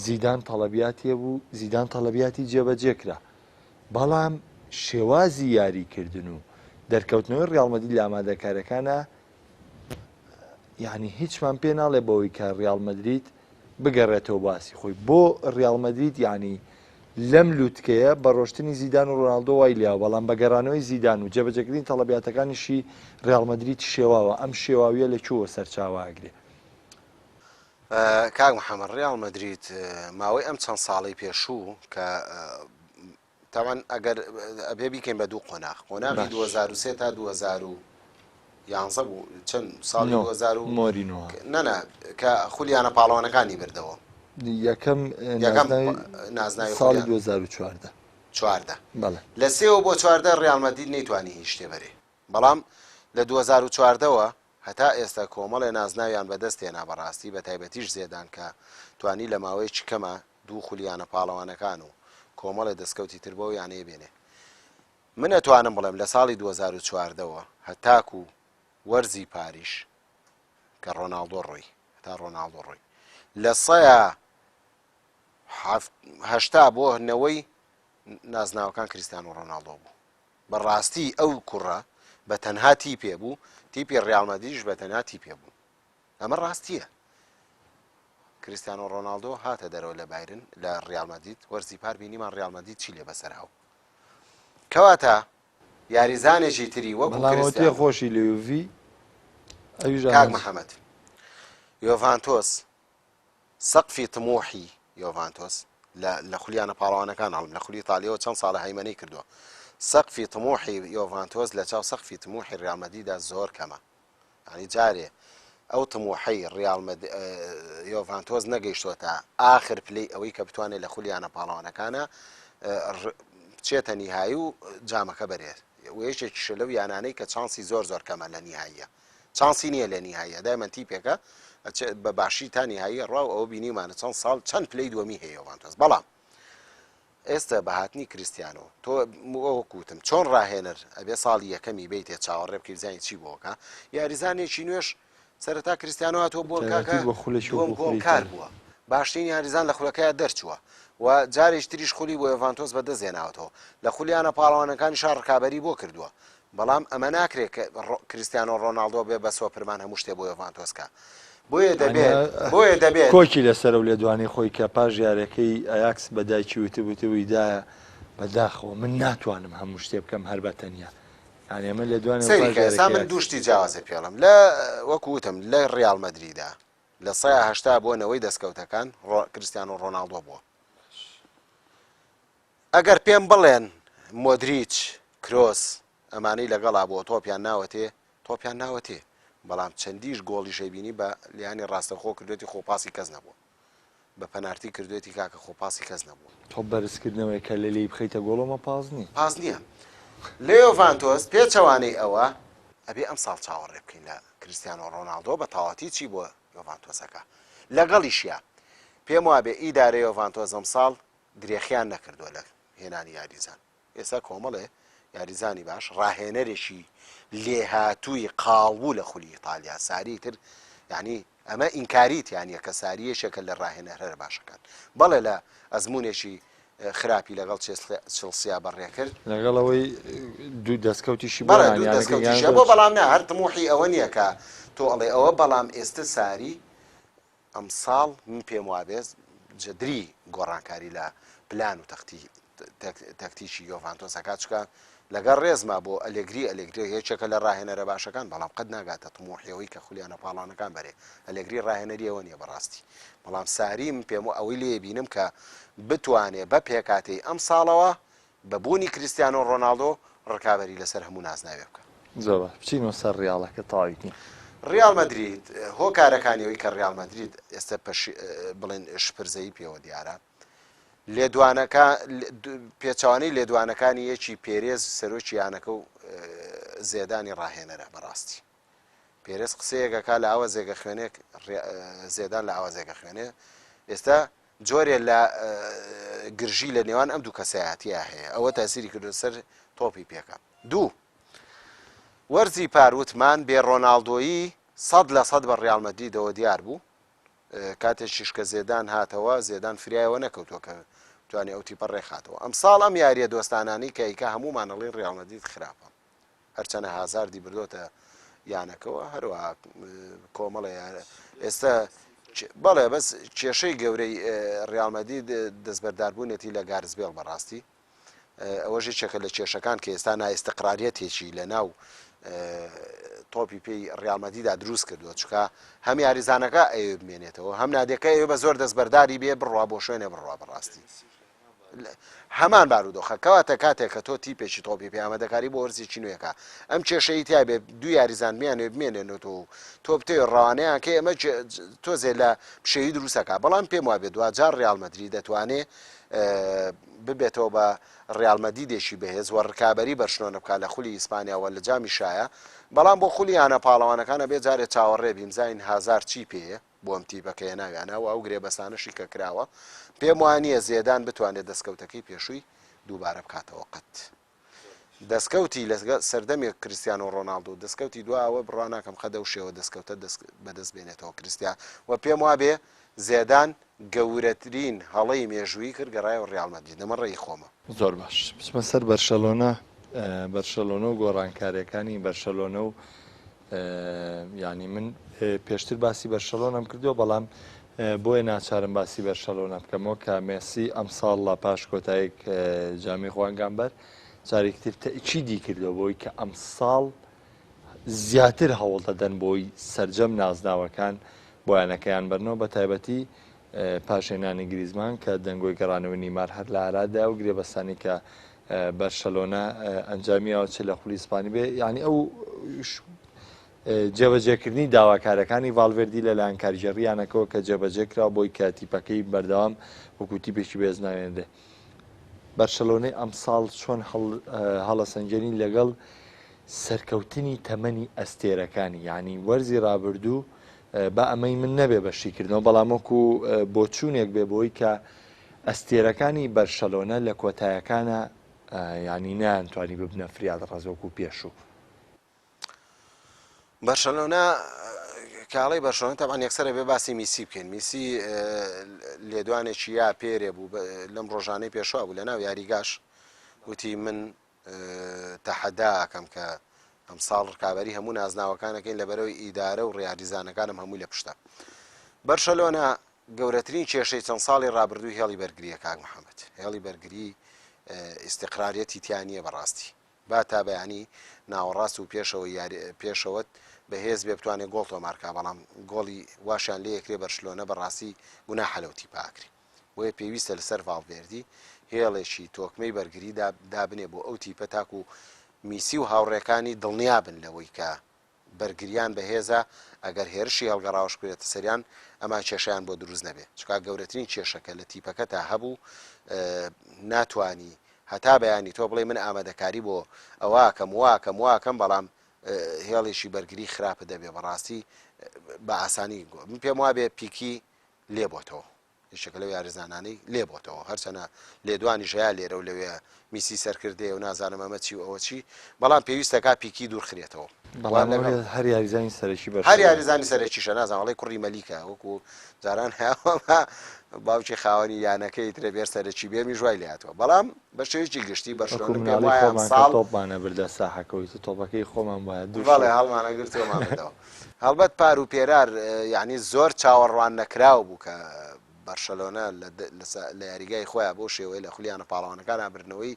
زیدان تەڵەبیاتی هەبوو زیدان تەڵەبیاتی جێبەجێ کرا. بەڵام شێوازی یاریکردن و دەرکەوتنەوەی ڕیاڵ مەدرید لە ئامادەکاریەکانە یعنی هیچمان پێ ناڵێ بەوەی کە ڕیاڵ مەدرید بگەڕێتەوە باسی خۆی بۆ ڕیاڵ مەدرید یعنی لەم لوتکەیە بە ڕۆشتنی زیدان و ڕۆناڵدۆ وای لیاوە بەڵام بە گەڕانەوەی زیدان و جێبەجێکردنی تەڵەبیاتەکانیشی ڕیاڵ مەدرید شێواوە ئەم شێواویە لە کوێوە سەرچاوە ئەگرێ؟ کاک محەمەد ڕیاڵ مەدرید ماوەی ئەم چەند ساڵەی پێشوو کە تاوان ئەگەر ئەبێ بیکەین بە دوو قۆناغ قۆناغی 2003 تا 2011 بوو چەند ساڵی 2000 مۆرینۆ نەنا کە خولیانە پاڵەوانەکانی بردەوە یەکەم یەکەم نازناوی ساڵی 2014 14 بەڵێ لە سێوە بۆ 14 ڕیاڵ مەدرید نەیتوانی هیچ شتێ بەرێ بەڵام لە 2014 ەوە هەتا ئێستا کۆمەڵێ نازناویان بەدەست هێنا بەڕاستی بەتایبەتیش زێدان کە توانی لە ماوەیەکی کەما دوو خولی یانە پاڵەوانەکان و کۆمەڵێ دەستکەوتی تر بەو یانەیە بێنێ من ئەتوانم بڵێم لە ساڵی 2014 وە هەتاکو وەرزی پاریش کە ڕۆناڵدۆ ڕۆی هەتا ڕۆناڵدۆ ڕۆی لە سەیا هەشتا بۆ نەوەی نازناوەکان کریستیانۆ ڕۆناڵدۆ بوو بە ڕاستی ئەو کوڕە بە تەنها تیپێ بوو، تیپی ڕیاڵ مەدریدیش بە تەنها تیپێ بوو. ئەمە ڕاستییە. کریستیانۆ ڕۆناڵدۆ هاتە دەرەوە لە بایرن لە ڕیاڵ مەدرید، وەرزی پار بینیمان ڕیاڵ مەدرید چی لێ بەسەر هاو. کەواتە یاریزانێکی تری وەکو بەڵام ئەوە تێ کریستیانۆ خۆشی لە یوڤی ئەویش کاک ئامانج محەمەد یۆڤانتۆس سەقفی تموحی یۆڤانتۆس لە لە خولی یانە پاڵەوانەکان هەڵم لە خولی ئیتالیەوە چەند ساڵە هەیمەنەی کردووە سەقفی تموحی یۆڤانتۆس لە چاو سەقفی تموحی ریال مەدریدا زۆر کەمە یعنی جارێ ئەو تموحەی ریال مەد یۆڤانتۆس نەگەیشتۆتە ئاخر پلەی ئەوەی کە بتوانێت لە خولی یانە پاڵەوانەکانە بچێتە نیهایی و جامەکە بەرێت و یەکێکیشە لەو یانانەی کە چانسی زۆر زۆر کەمە لە نیهاییە چانسی نییە لە نیهاییە دایمەن تیپێکە ئەچێت بە باشی تا نیهایی ئەڕوا و ئەوە بینیومانە چەند ساڵ چەند پلەی دووەمی هەیە یۆڤانتۆس بەڵام ئێستا بە هاتنی کریستیانۆ تۆ وەکو وتم چۆن ڕاهێنەر ئەبێ ساڵی یەکەمی بیتێ چاوەڕێ بکەی بزانین چی بۆکە یاریزانێکی نوێش سەرەتا کریستیانۆ هاتووە بۆ کاکە تایبەتی بۆ خولێکی دووەم وەکو گۆڵ خولی کار ئیتالی بووە باشترین یاریزان لە خولەکەیا دەرچووە و جارێکی تریش خولی بۆ یۆڤانتۆس بەدەست هێناوەتەوە لە خولیانە پاڵەوانەکانیشا ڕکابەری بۆ کردووە بەڵام ئەمە ناکرێ کە کریستیانۆ ڕۆناڵدۆ بێ بە سۆپرمان هەموو شتێ بۆ یۆڤانتۆس کا. بۆیە دەبێت بۆیە دەبێت. کۆکی لەسەر ئەو لێدوانەی خۆی کە پاش یاریەکەی ئەیاکس بە دایکی وتبووتبووی دایە بەداخەوە من ناتوانم هەموو شتێ بکەم هەر بە تەنیا یانی ئەمە لێدوانی سەیری پاش کە ئێستا یاریەکەی من دوو ئەیاکس. شتی جیاوازە پێڵم لە وەکو وتم لە ڕیاڵ مەدریدا 80% بۆ نەوەی دەستکەوتەکان کریستیانۆ ڕۆناڵدۆ بووە. ئەگەر پێم بڵێن مۆدریچ، کرۆس ئەمانەی لەگەڵا بووە تۆپیان ناوەتێ، تۆپیان ناوەتێ، بەڵام چەندیش گۆڵیش ئەیبینی بە لیانی ڕاستەوخۆ کردوێتی خۆ پاسی کەس نەبووە. بە پەنارتی کردوێتی کاکە خۆ پاسی کەس نەبووە. تۆپ بەرزکردنەوەی کە لە لێی بخەیتە گۆڵ ئەمە پاس نییە. پاس نییە. لە یۆڤانتۆس پێچەوانەی ئەوە، ئەبێ ئەمساڵ چاوەڕێ بکەین لە کریستیانۆ ڕۆناڵدۆ بە تەواوەتی چی بۆ یۆڤانتۆس ئەکا. لەگەڵیشیا پێم وابێ ئیدارەی یۆڤانتۆس ئەمساڵ درێخیان نەکردووە لە هێنانی یاریزان، ئێستا کۆمەڵێ یاریزانی باش، ڕاهێنەرێکی لێهاتووی قاڵبوو لە خولی ئیتالیا، ساری تر یانی ئەمە ئینکاری تیا نییە کە ساری یەکێکە لە ڕاهێنەر هەرە باشەکان، بەڵێ لە ئەزموونێکی خراپی لەگەڵ چێڵسیا بەڕێکرد. لەگەڵ ئەوەی دوو دەستکەوتیشی بۆ بەڵێ دوو یانەکە دەستکەوتیشی هەبووە، بەڵام نا هەر تموحی ئەوە نییە کە تۆ ئەڵێ ئەوە، بەڵام ئێستا ساری ئەمساڵ من پێم وابێت جەدری گۆڕانکاری لە پلان و تەکتیکی یۆڤانتۆس ئەکات چونکە لەگەڵ ڕێزما بۆ ئەلێگری ئەلێگری یەکێکە لە ڕاهێنەرە باشەکان بەڵام قەت ناگاتە تموحی ئەوەی کە خولیانە پاڵانەکان بەرێ ئەلێگری ڕاهێنەری ئەوە نییە بەڕاستی بەڵام ساری من پێم ئەوەی لێ بینم کە بتوانێ بە پێکاتەی ئەمساڵەوە بە بوونی کریستیانۆ ڕۆناڵدۆ ڕکابەری لەسەر هەموو نازناوێ بکا. زۆر باش بچینەوە سەر ڕیاڵەکە تەواوی کەین. ڕیاڵ مەدرید هۆکارەکانی ئەوەی کە ڕیاڵ مەدرید ئێستا پەشی بڵێن شپرزەیی پێوە دیارە لێدوانەکە پێچەوانەی لێدوانەکانی یەکی پێرێز سەرۆکی یانەکە و. زێدانی ڕاهێنەرە بەڕاستی پێرێز قسەیەک ئەکا لە ئاوازێک ئەخوێنێ زێدان لە ئاوازێک ئەخوێنێ ئێستا جۆرێ لە گرژی لە نێوان ئەم دوو کەسایەتیە هەیە ئەوە تاسیری کردو سەر تۆپی پێکە دوو وەرزی پار وتمان بێ ڕۆناڵدۆیی 100% بە ڕیال مەدریدەوە دیار بوو کاتێکیش کە زێدان هاتەوە زێدان فریایەوە نەکەوتووە کە توانێ ئەو تیپە ڕێکخاتەوە ئەمساڵ ئەم یاریە دۆستانانی کە ئیکا هەموومان ئەڵێن ڕیال مەدرید خراپە هەرچەنە هازاردی بردۆتە یانەکەوە هەروەها کۆمەڵێ ئێستا بەڵێ بەس کێشەی گەورەی ڕیال مەدرید دەستبەرداربوونێتی لە گارس بێڵ بەڕاستی ئەوەش یەکێکە لە کێشەکان کە ئێستا نائیستقراریەتێکی لە ناو تۆپی پێی ڕیال مەدریدا دروست کردووە چکە هەم یاریزانەکە ئەوێ بمێنێتەوە هەم نادەکە ئەوێ بە زۆر دەستبەرداری بێ بڕوا بۆ شوێنێ بڕوا بەڕاستی هەمان بارودۆخە کەواتە کاتێک کە تۆ تیپێکی تۆپی پێ ئامادەکاری بۆ وەرزێکی نوێکە ئەم کێشەی تیا بێ دوو یاریزان بیانەوێ بمێنێنەوە و تۆ بتەوێ ڕەوانەیان کەی ئەمە تۆزێ لە پشێوی دروستەکە بەڵام پێم وابێ دواجار ڕیال مەدرید دەتوانێ ببێتەوە بە ڕیال مەدیدێکی بەهێز و ڕکابەری بەرشلۆنە بکات لە خولی ئیسپانیا و لە جامی شایە بەڵام بۆ خولی یانە پاڵەوانەکان ئەبێ جارێ چاوەڕێ بیم زین هازار چی پێیە بۆ ئەم تیپە کە هێناویانە و ئەو گرێبەستانەشی کە کراوە، پێم وا نییە زێدان بتوانێت دەستکەوتەکەی پێشووی دووبارە بکاتەوە قەت. دەستکەوتی لە سەردەمی کریستیانۆ ڕۆناڵدۆ دەستکەوتی دوا ئەوە بڕوا ناکەم قەت ئەو شێوە دەستکەوتە بەدەست بێنێتەوە کریستیا و پێم وابێ زێدان گەورەترین هەڵەی مێژوویی کرد گەڕایەوە ڕیاڵ مەدرید ئەمە ڕێی خۆمە. زۆر باش بچمە سەر بەرشەلۆنە بەرشەلۆنە و گۆڕانکاریەکانی بەرشەلۆنە و یانی من پێشتر باسی بەرشەلۆنەم کردووە بەڵام بۆیە ناچارم باسی بەرشەلۆنە بکەمەوە کە مێسی ئەمساڵ لە پاش کۆتایک جامی خوانگامبەر جارێکی تر تەئکیدی کردەوە بۆی کە ئەمساڵ زیاتر هەوڵ دەدەن بۆی سەرجەم نازناوەکان بۆ یانەکەیان بەرنەوە بە تایبەتی پاش هێنانی گریزمان کە دەنگۆی گەڕانەوەی نیمار هەر لە ئارادایە و گرێبەستانی کە بەرشەلۆنە ئەنجامیاوە چ لە خولی ئیسپانی بێ یعنی ئەو جێبەجێکردنی داواکارەکانی ڤالڤێردی لەلایەن کارگێڕی یانەکەوە کە جێبەجێ کرا بۆی کە تیپەکەی بەردەوام وەکو تیپێکی بێز ناوێنرێ بەرشەلۆنەی ئەمساڵ چۆن هەڵەسەنگێنی لەگەڵ سەرکەوتنی تەمەنی ئەستێرەکانی یعنی وەرزی رابردوو با ئەمەی من نەبێ بە شیکردنەوە بەڵام وەکو بۆچوونێک بێ بۆی کە ئەستێرەکانی بەرشەلۆنە لە کۆتایەکانە یانی نەیانتوانی ببنە فریاد ڕەز وەکو پێشوو. بەرشەلۆنە کاڵی بەرشەلۆنە تەبعەن یەکسەرە بێ باسی میسی بکەین میسی لێدوانێکی یا پێرێ بوو لەم ڕۆژانەی پێشوا بوو لە ناو یاریگاش وتی من تەحەدا ئەکەم کە ئەمساڵ ڕکابەری هەموو نازناوەکان ئەکەین لەبەرەوەی ئیدارە و ڕیاریزانەکانم هەمووی لە پشتە. بەرشەلۆنە گەورەترین کێشەی چەند ساڵی ڕابردووی هێڵی بەرگرییە کاک محەممەد. هێڵی بەرگری ئیستیقراریەتی تیا نییە بەڕاستی. با تا بەیانی ناوەڕاست و پێشەوەی یاری پێشەوەت بەهێز بێ بتوانێ گۆڵ تۆمار کا بەڵام گۆڵی واشیان لێ ئەکرێ بەرشلۆنە بەڕاستی گوناحە لەو تیپە ئەکرێ. بۆیە پێویستە لەسەر ڤاڵڤێردی هێڵێکی تۆکمەی بەرگری دابنێ بۆ ئەو تیپە تاکو میسی و هاوڕێکانی دڵنیابن لەوەی کە بەرگریان بەهێزە ئەگەر هێرشی هەڵگەڕاوەش بکرێتە سەریان ئەما کێشەیان بۆ دروست نەبێ چونکە گەورەترین کێشە کە لە تیپەکەتا هەبوو ناتوانی هەتا بەیانی تۆ بڵێ من ئامادەکاری بۆ ئەوەکەم واکەم واکەم بەڵام هێڵێکی بەرگری خراپە دەبێ بەڕاستی بە ئاسانی من پێم وابێ پیکی لێ بۆتەوە یەکێکە لەو یاریزانانەی لێ بۆتەوە هەرچەنە لێدوانیش هەیە لێرە و لەوێ میسی سەرکردەیە و نازانم ئەمە چی و ئەوە چی بەڵام پێویستەکە پیکی دوورخرێتەوە بەڵام لەگەڵ هەر یاریزانی سەرەکی بەرشەلۆنە هەر یاریزانی سەرەکیشە نازانم ئەڵێ کوڕی مەلیکە وەکو جاران هەیە باوکی خاوەنی یانەکەی ترە بێر سەرەکی بێ میش وای لێهاتووە بەڵام بە شێوەیەکی گشتی وەکو بەرشلۆنە پێم مناڵی وایە خۆمان کە ئەمساڵ تۆپمانە بردە ساحەکەوەی تۆ تۆپەکەی خۆمان وایە دوو بەڵێ شەو هەڵمانە گرتووەمان بردەوە هەڵبەت پار و پێرار یانی زۆر چاوەڕوان نەکراو بوو کە بەرشەلۆنە لە یاریگای خۆیان بەو شێوەیە لە خولی یانە پاڵەوانەکانا بردنەوەی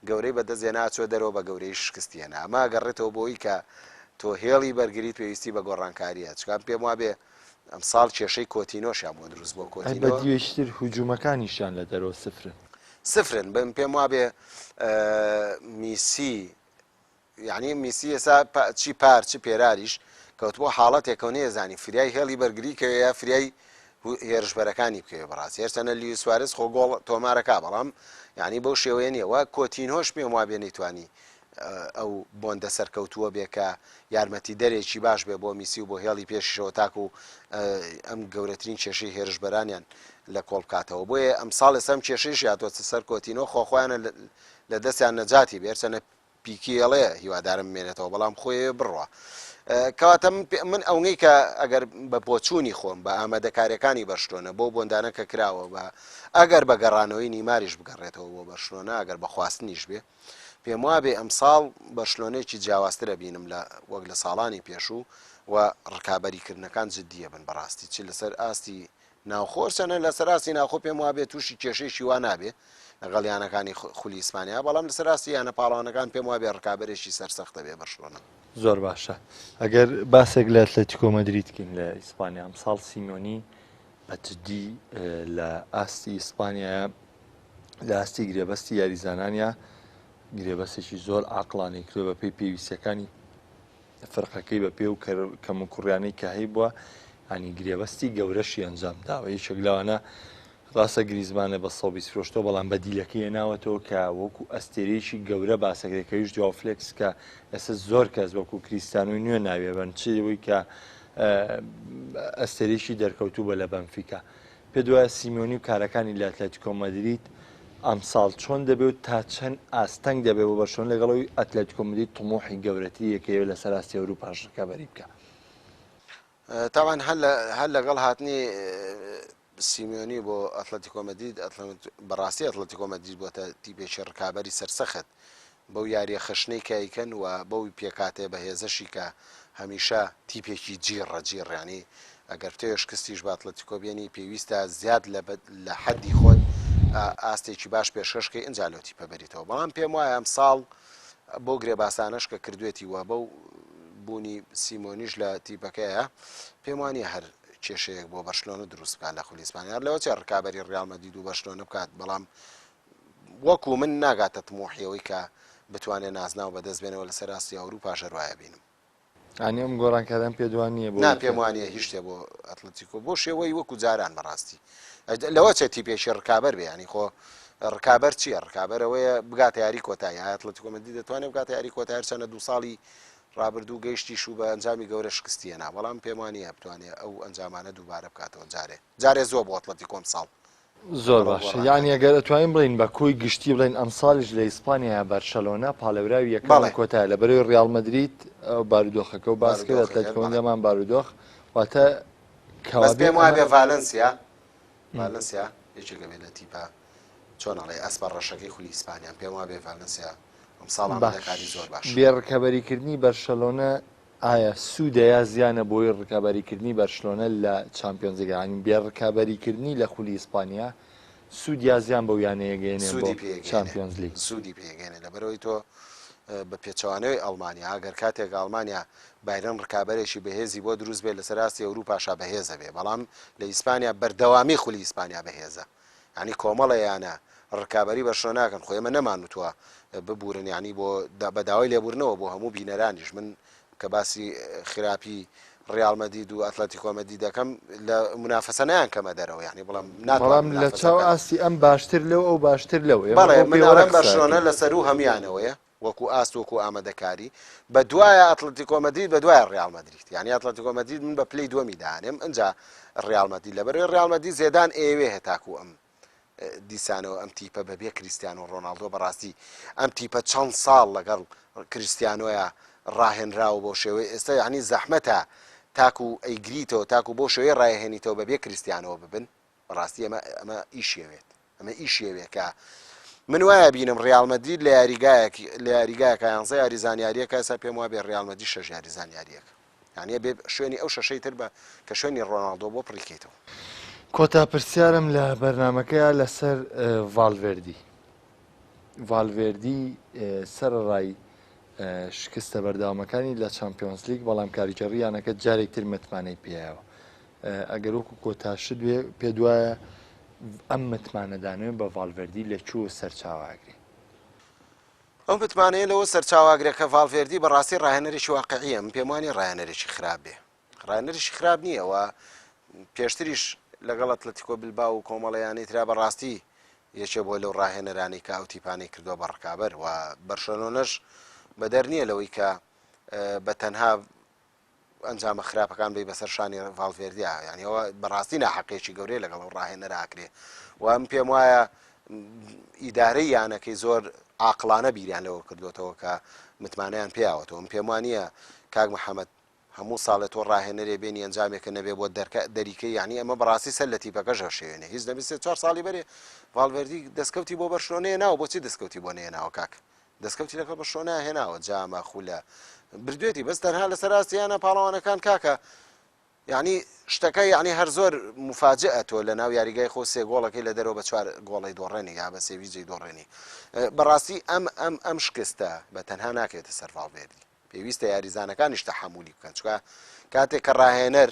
گەورەی بەدەست هێنا چوە دەرەوە بە گەورەیی شکستی هێنا ئەمە گەڕێتەوە بۆی کە تۆ هێڵی بەرگریت پێویستی بە گۆڕانکاریە چکان پێم وابێ ئەمساڵ کێشەی کۆتینۆشیان بۆ دروست بۆ ئەی بە کۆتینۆ دیوێکی تر هجومەکانیشیان لە دەرەوە سفرن. سفرن بم پێم وابێ میسی یەعنی میسی ئێستا چی پار چ پێراریش کەوتبووە حاڵەتێکەوە نەیەزانی فریای هێڵی بەرگری کەوێ یا فریای هێرشبەرەکانی بکەوێ بەڕاستی هەرچەنە لیو سوارێز خۆ گۆڵ تۆمارەکا بەڵام یعنی بەو شێوەیە نییە وە کۆتینهۆش پێم وابێ نەیتوانی ئەو بۆندە سەرکەوتووە بێ کە یارمەتیدەرێکی باش بێ بۆ میسی و بۆ هێڵی پێشیشەوە تاکو ئەم گەورەترین کێشەی هێرشبەرانیان لە کۆڵ بکاتەوە بۆیە ئەمساڵ ئێستا ئەم کێشەیشی هاتووەتە سەر کۆتینۆ خۆ خۆیانە لە دەستیان نەجاتی بێ هەرچەنە پیکی ئەڵێ هیوادارم بمێنێتەوە بەڵام خۆی بڕوا کەواتە من ئەونەی کە ئەگەر بە بۆچوونی خۆم بە ئامادەکاریەکانی بەرشلۆنە بۆ بۆندانە کە کراوە بە ئەگەر بە گەڕانەوەی نیماریش بگەڕێتەوە بۆ بەرشلۆنە ئەگەر بە خواستنیش بێ پێم وابێ ئەمساڵ بەرشلۆنەیەکی جیاوازتر ئەبینم لە وەک لە ساڵانی پێشوو و ڕکابەری کردنەکان جدیە بن بەڕاستی چ لەسەر ئاستی ناوخۆ هەرچەنە لەسەر ئاستی ناوخۆ پێم وابێ تووشی کێشەیەکی وا نابێ لەگەڵ یانەکانی خولی ئیسپانیا بەڵام لەسەر ئاستی یانە پاڵەوانەکان پێم وابێ ڕکابەرێکی سەرسەختە بێ بەرشلۆنە. زۆر باشە ئەگەر باسێک لە ئەتلەتیکۆ مەدرید کەین لە ئیسپانیا ئەمساڵ سیمۆنی بە جدی لە ئاستی ئیسپانیایە لە ئاستی گرێبەستی یاریزانانیا گرێبەستێکی زۆر عاقڵانەی کردوە بە پێی پێویستیەکانی فرقەکەی بە پێ و کەم و کوڕیانەی کە هەیبووە ینی گرێبەستی گەورەشی ئەنجام داوە یەکێک لەوانە ڕاستە گریزمانە بە 120 فرۆشتەوە بەڵام بەدیلەکەی هێناوەتەوە کە وەکو ئەستێرەیەکی گەورە باسەکرێت کە ویش جواو فلێکس کە ئێستا زۆر کەس وەکو کریستیانۆی نوێ ناویە بەن چی ئەوەی کە ئەستێرەیەکی دەرکەوتوو بە لە بەنفیکا پێت وایە سیمیۆنی و کارەکانی لە ئەتلەتیکۆ مەدرید ئەمساڵ چۆن دەبێ و تا چەند ئاستەنگ دەبێ بۆ بەرشلۆنە لەگەڵ ئەوی ئەتلەتیکۆ مەدرید تموحی گەورەتری یەکەیە لەسەر ئاستی ئەوروپاش ڕکابەری بکا؟ تاوان هەر لەگەڵ هاتنی سیمیۆنی بۆ ئەتلەتیکۆ مەدرید بەڕاستی ئەتلەتیکۆ مەدرید بۆتە تیپێکی ڕکابەری سەرسەخت بەو یاریە خشنەی کە ئەیکەن و بەو پێکهاتەیە بەهێزەشی کە هەمیشە تیپێکی جیڕە جیڕ یانی ئەگەر بتەوێ شکستیش بە ئەتلەتیکۆ بێنی پێویستە زیاد لە لە حەدی خۆت ئاستێکی باش پێشکەش کەی ئینجا لەو تیپە بەریتەوە بەڵام پێم وایە ئەمساڵ بۆ گرێباسانەش کە کردوێتی و بەو بوونی سیمۆنیش لە تیپەکەیە پێم وانیە هەر کێشەیەک بۆ بەرشلۆنە دروست بکات لە خولی ئیسپانیا لەوە چێ ڕکابەری ڕیال مەدرید و بەرشلۆنە بکات بەڵام وەکو من ناگاتە تموحی ئەوەی کە بتوانێ نازناو بەدەست بێنێ و لەسەر ئاستی ئەوروپاش هەر وایە بینم. یانی ئەم گۆڕانکاریان پێت وا نییە بۆ نا پێم وا نییە هیچ شتێ بۆ ئەتلەتیکۆ بۆ شێوەی وەکو جاران بەڕاستی لەوە چێ تیپێکی ڕکابەر بێ ینی خۆ ڕکابەر چییە ڕکابەر ئەوەیە بگاتە یاری کۆتایی ئایا ئەتلەتیکۆ مەدرید دەتوانێت بگاتە یاری کۆتایی هەرچەندە دوو ساڵی ڕابردوو گەیشتیش و بە ئەنجامی گەورە شکستی هێنا بەڵام پێم وا نییە بتوانێت ئەو ئەنجامانە دووبارە بکاتەوە جارێ جارێ زووە بۆ ئەتلەتیکۆ ئەمساڵ. زۆر باشە یانی ئەگەر ئەتوانین بڵێین بە کۆی گشتی بڵێین ئەمساڵیش لە ئیسپانیا بەرشەلۆنە پاڵێوراوی یەکەم و کۆتایە لە بەرەوەی ڕیاڵ مەدرید بارودۆخەکە و باس کرد ئەتلەتیکۆ هەمان بارودۆخ واتە بەس پێم وابێ ڤالنسیا ڤالنسیا یەکێکە بێ لە تیپە چۆن ئەڵێ ئەسپە ڕەشەکەی خولی ئیسپانیا پێم وابێ ڤالنسیا ئەمساڵ ئامادەکاری زۆر باش بێ ڕکەبەریکردنی بەرشەلۆنە ئایا سوودە یا زیانە بۆی ڕکابەریکردنی بەرشلۆنە لە چامپیۆنزلیگ یانی بێ ڕکابەریکردنی لە خولی ئیسپانیا سوود یا زیان بەو یانەیە گەیەنێ بۆ سوودی پێگەیەنێ چامپیۆنزلیگ؟ سوودی پێگەیەنێ لەبەرئەوەی تۆ بە پێچەوانەوەی ئەڵمانیا ئەگەر کاتێک ئەڵمانیا بایرن ڕکابەرێکی بەهێزی بۆ دروست بێت لەسەر ئاستی ئەوروپاشا بەهێزە بێ بەڵام لە ئیسپانیا بەردەوامی خولی ئیسپانیا بەهێزە یانی کۆمەڵێ یانە ڕکابەری بەرشلۆنە ناکەن خۆ ئێمە نەمانوتوە ببورن یانی بۆ بە داوای لێبوردنەوە بۆ هەموو بینەرانیش من کە باسی خراپی ڕیاڵ مەدید و ئەتلەتیکۆ مەدید دەکەم لە منافەسە نایان کەمە دەرەوە یانی بڵام بەڵام ناتوانم لە منافەسە چاو بکەن ئاستی ئەم باشتر لەو ئەو باشتر لەو ئێمە بەڵێ بەو من پێوەرە ئەڵێم قسە بەرشلۆنە ئەکەین. لە سەروو هەموویانەوەیە وەکو ئاست وەکو ئامادەکاری بە دوایە ئەتلەتیکۆ مەدرید بە دوایە ڕیاڵ مەدرید یانی ئەتلەتیکۆ مەدرید من بە پلەی دووەمی دانێم ئەجا ڕیاڵ مەدرید لەبەرەوەی ڕیاڵ مەدرید زێدان ئەیەوێ هەتاکو ئەم دیسانەوە ئەم تیپە بەبێ کریستیانۆ ڕۆناڵدۆ بەڕاستی ئەم تیپە چەند ساڵ لەگەڵ کریستیانۆیە ڕاهێنراوە بۆ شێوەی ئێستا یعنی زەحمەتە تاکو ئەیگریتەوە تاکو بۆ شێوەی ڕایهێنیتەوە بەبێ کریستیانەوە ببن بەڕاستی ئەمە ئەمە ئیشی ئەوێت ئەمە ئیشی ئەوێ کە من وایە بینم ڕیال مەدرید لە یاریگایەک لە یاریگایەکە یانزە یاریزان یاریەکە ئێستا پێم وابێ ڕیال مەدرید شەش یاریزان یاریەکە یانە بێ شوێنی ئەو شەشەی تر بە کە شوێنی ڕۆناڵدۆ بۆ پڕیکەیتەوە. کۆتا پرسیارم لە بەرنامەکەیە لەسەر ڤالڤێردی ڤالڤێردی سەرەڕای شکستە بەردەوامەکانی لە چامپیۆنزلیگ بەڵام کاریگەڕی یانەکە جارێکتر متمانەی پێیەوە ئەگەر وەکو کۆتا شت بێ پێت وایە ئەم متمانەدانەوە بە ڤالڤێردی لە کوێوە سەرچاوە ئەگرێ؟ ئەو متمانەیە لەوە سەرچاوە ئەگرێ کە ڤالڤێردی بەڕاستی ڕاهێنەرێکی واقعیە، من پێم وانیە ڕاهێنەرێکی خراپ بێ، ڕاهێنەرێکی خراپ نییە و پێشتریش لەگەڵ ئەتلەتیکۆ بلباو و کۆمەڵە یانەی ترا بەڕاستی یەکێ بووە لەو ڕاهێنەرانەی کە ئەو تیپانەی کردووە بە ڕکابەر و بەرشەلۆنەش بەدەر نییە لەوەی کە بە تەنها ئەنجامە خراپەکان بی بەسەر شانی ڤاڵڤێردیا یعنی ئەوە بەڕاستی ناحەقێکی گەورەیە لەگەڵ ئەو ڕاهێنەرە ئاکرێ و ئەم پێم وایە ئیدارەی یانەکەی زۆر عاقڵانە بیریان لەوە کردوێتەوە کە متمانەیان پیاوەتەوە من پێم وانە کاک محەممەد هەموو ساڵێ تۆ ڕاهێنەرێ بێنی ئەنجامێکە نەبێ بۆ دەرکە دەریکەی یعنی ئەمە بەڕاستی سەر لە تیپەکەش هەشێوێنێ هیچ نەبێ سێ چوار ساڵی بەرێ ڤاڵڤێردی دەستکەوتی بۆ بەرشلۆنەیە ناوە بۆچی دەستکەوتی بۆ نەیەناوە کاک دەستکەوتی لەگەڵ بەرشلۆنە هێناوە جامە خولە بردوێتی بەس تەنها لەسەر ئاستی یانە پاڵەوانەکان کاکە یعنی شتەکە یعنی هەر زۆر مفاجئە تۆ لە ناو یاریگای خۆ سێ گۆڵەکەی لە دەرەوە بە چوار گۆڵی دۆڕێنی یا بە سێویجەی دۆڕێنی بەڕاستی ئەم ئەم ئەم شکستە بە تەنها ناکەوێتە سەر ڤاڵڤێردی پێویستە یاریزانەکانیش تەحەمولی بکەن چونکە کاتێک کە ڕاهێنەر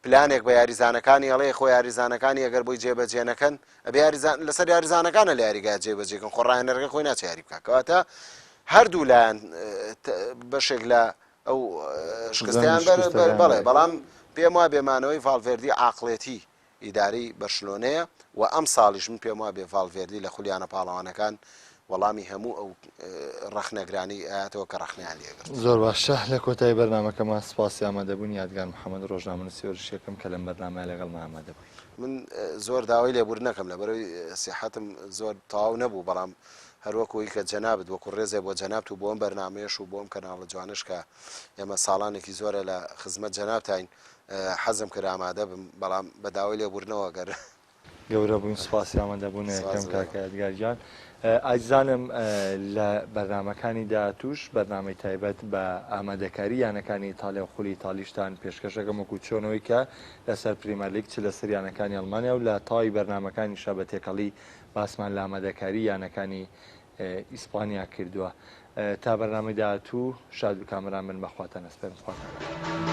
پلانێک بە یاریزانەکانی ئەڵێ خۆ یاریزانەکانی ئەگەر بۆی جێبەجێ نەکەن ئەبێ یاریزان لەسەر یاریزانەکانە لە یاریگا جێبەجێکن خۆ ڕاهێنەرەکە خۆی ناچێ یاری بکات کەواتە هەردوو لایەن بەشێک لە ئەو شکستیان بەڵێ بەڵام پێم وا بێمانەوەی ڤاڵڤێردی عاقڵێتی ئیدارەی بەرشلۆنەیە و ئەمساڵیش من پێم وابێ ڤاڵڤێردی لە خولی یانە پاڵەوانەکان وەڵامی هەموو ئەو ڕەخنەگرانەی ئەیاتەوە کە ڕەخنەیان لێگرت. زۆر باشە لە کۆتایی بەرنامەکەمان سپاسی ئامادەبوونی یادگار محەمەد ڕۆژنامەنووسی وەرزشی ئەکەم کە لەم بەرنامەیە لەگەڵمان ئامادە بووی. من زۆر داوای لێبوردن ئەکەم لەبەرئەوەی سیحەتم زۆر تەواو نەبوو بەڵام هەر وەکو ئەوی کە جەنابت وەکو ڕێزێ بۆ جەنابت و بۆ ئەم بەرنامەیەش و بۆ ئەم کەناڵە جوانەش کە ئێمە ساڵانێکی زۆرە لە خزمەت جەنابتاین حەزم کرد ئامادە بم بەڵام بە داوای لێبوردنەوە گەر. گەورە بووین سوپاسی ئامادەبوونە یەکەم کاکە یادگار گیان ئازیزانم لە بەرنامەکانی داهاتووش بەرنامەی تایبەت بە ئامادەکاری یانەکانی ئیتالیا و خولی ئیتالیشتان پێشکەشەکەم وەکو چۆنەوەی کە لەسەر پریمەرلیگ چ لەسەر یانەکانی ئەڵمانیا و لە تەواوی بەرنامەکانیشا بە تێکەڵی باسمان لە ئامادەکاری یانەکانی ئیسپانیا کردووە تا بەرنامەی داهاتوو شاد و کامەران بن بەخواتان ئەسپێرم خواتان لەگەڵ.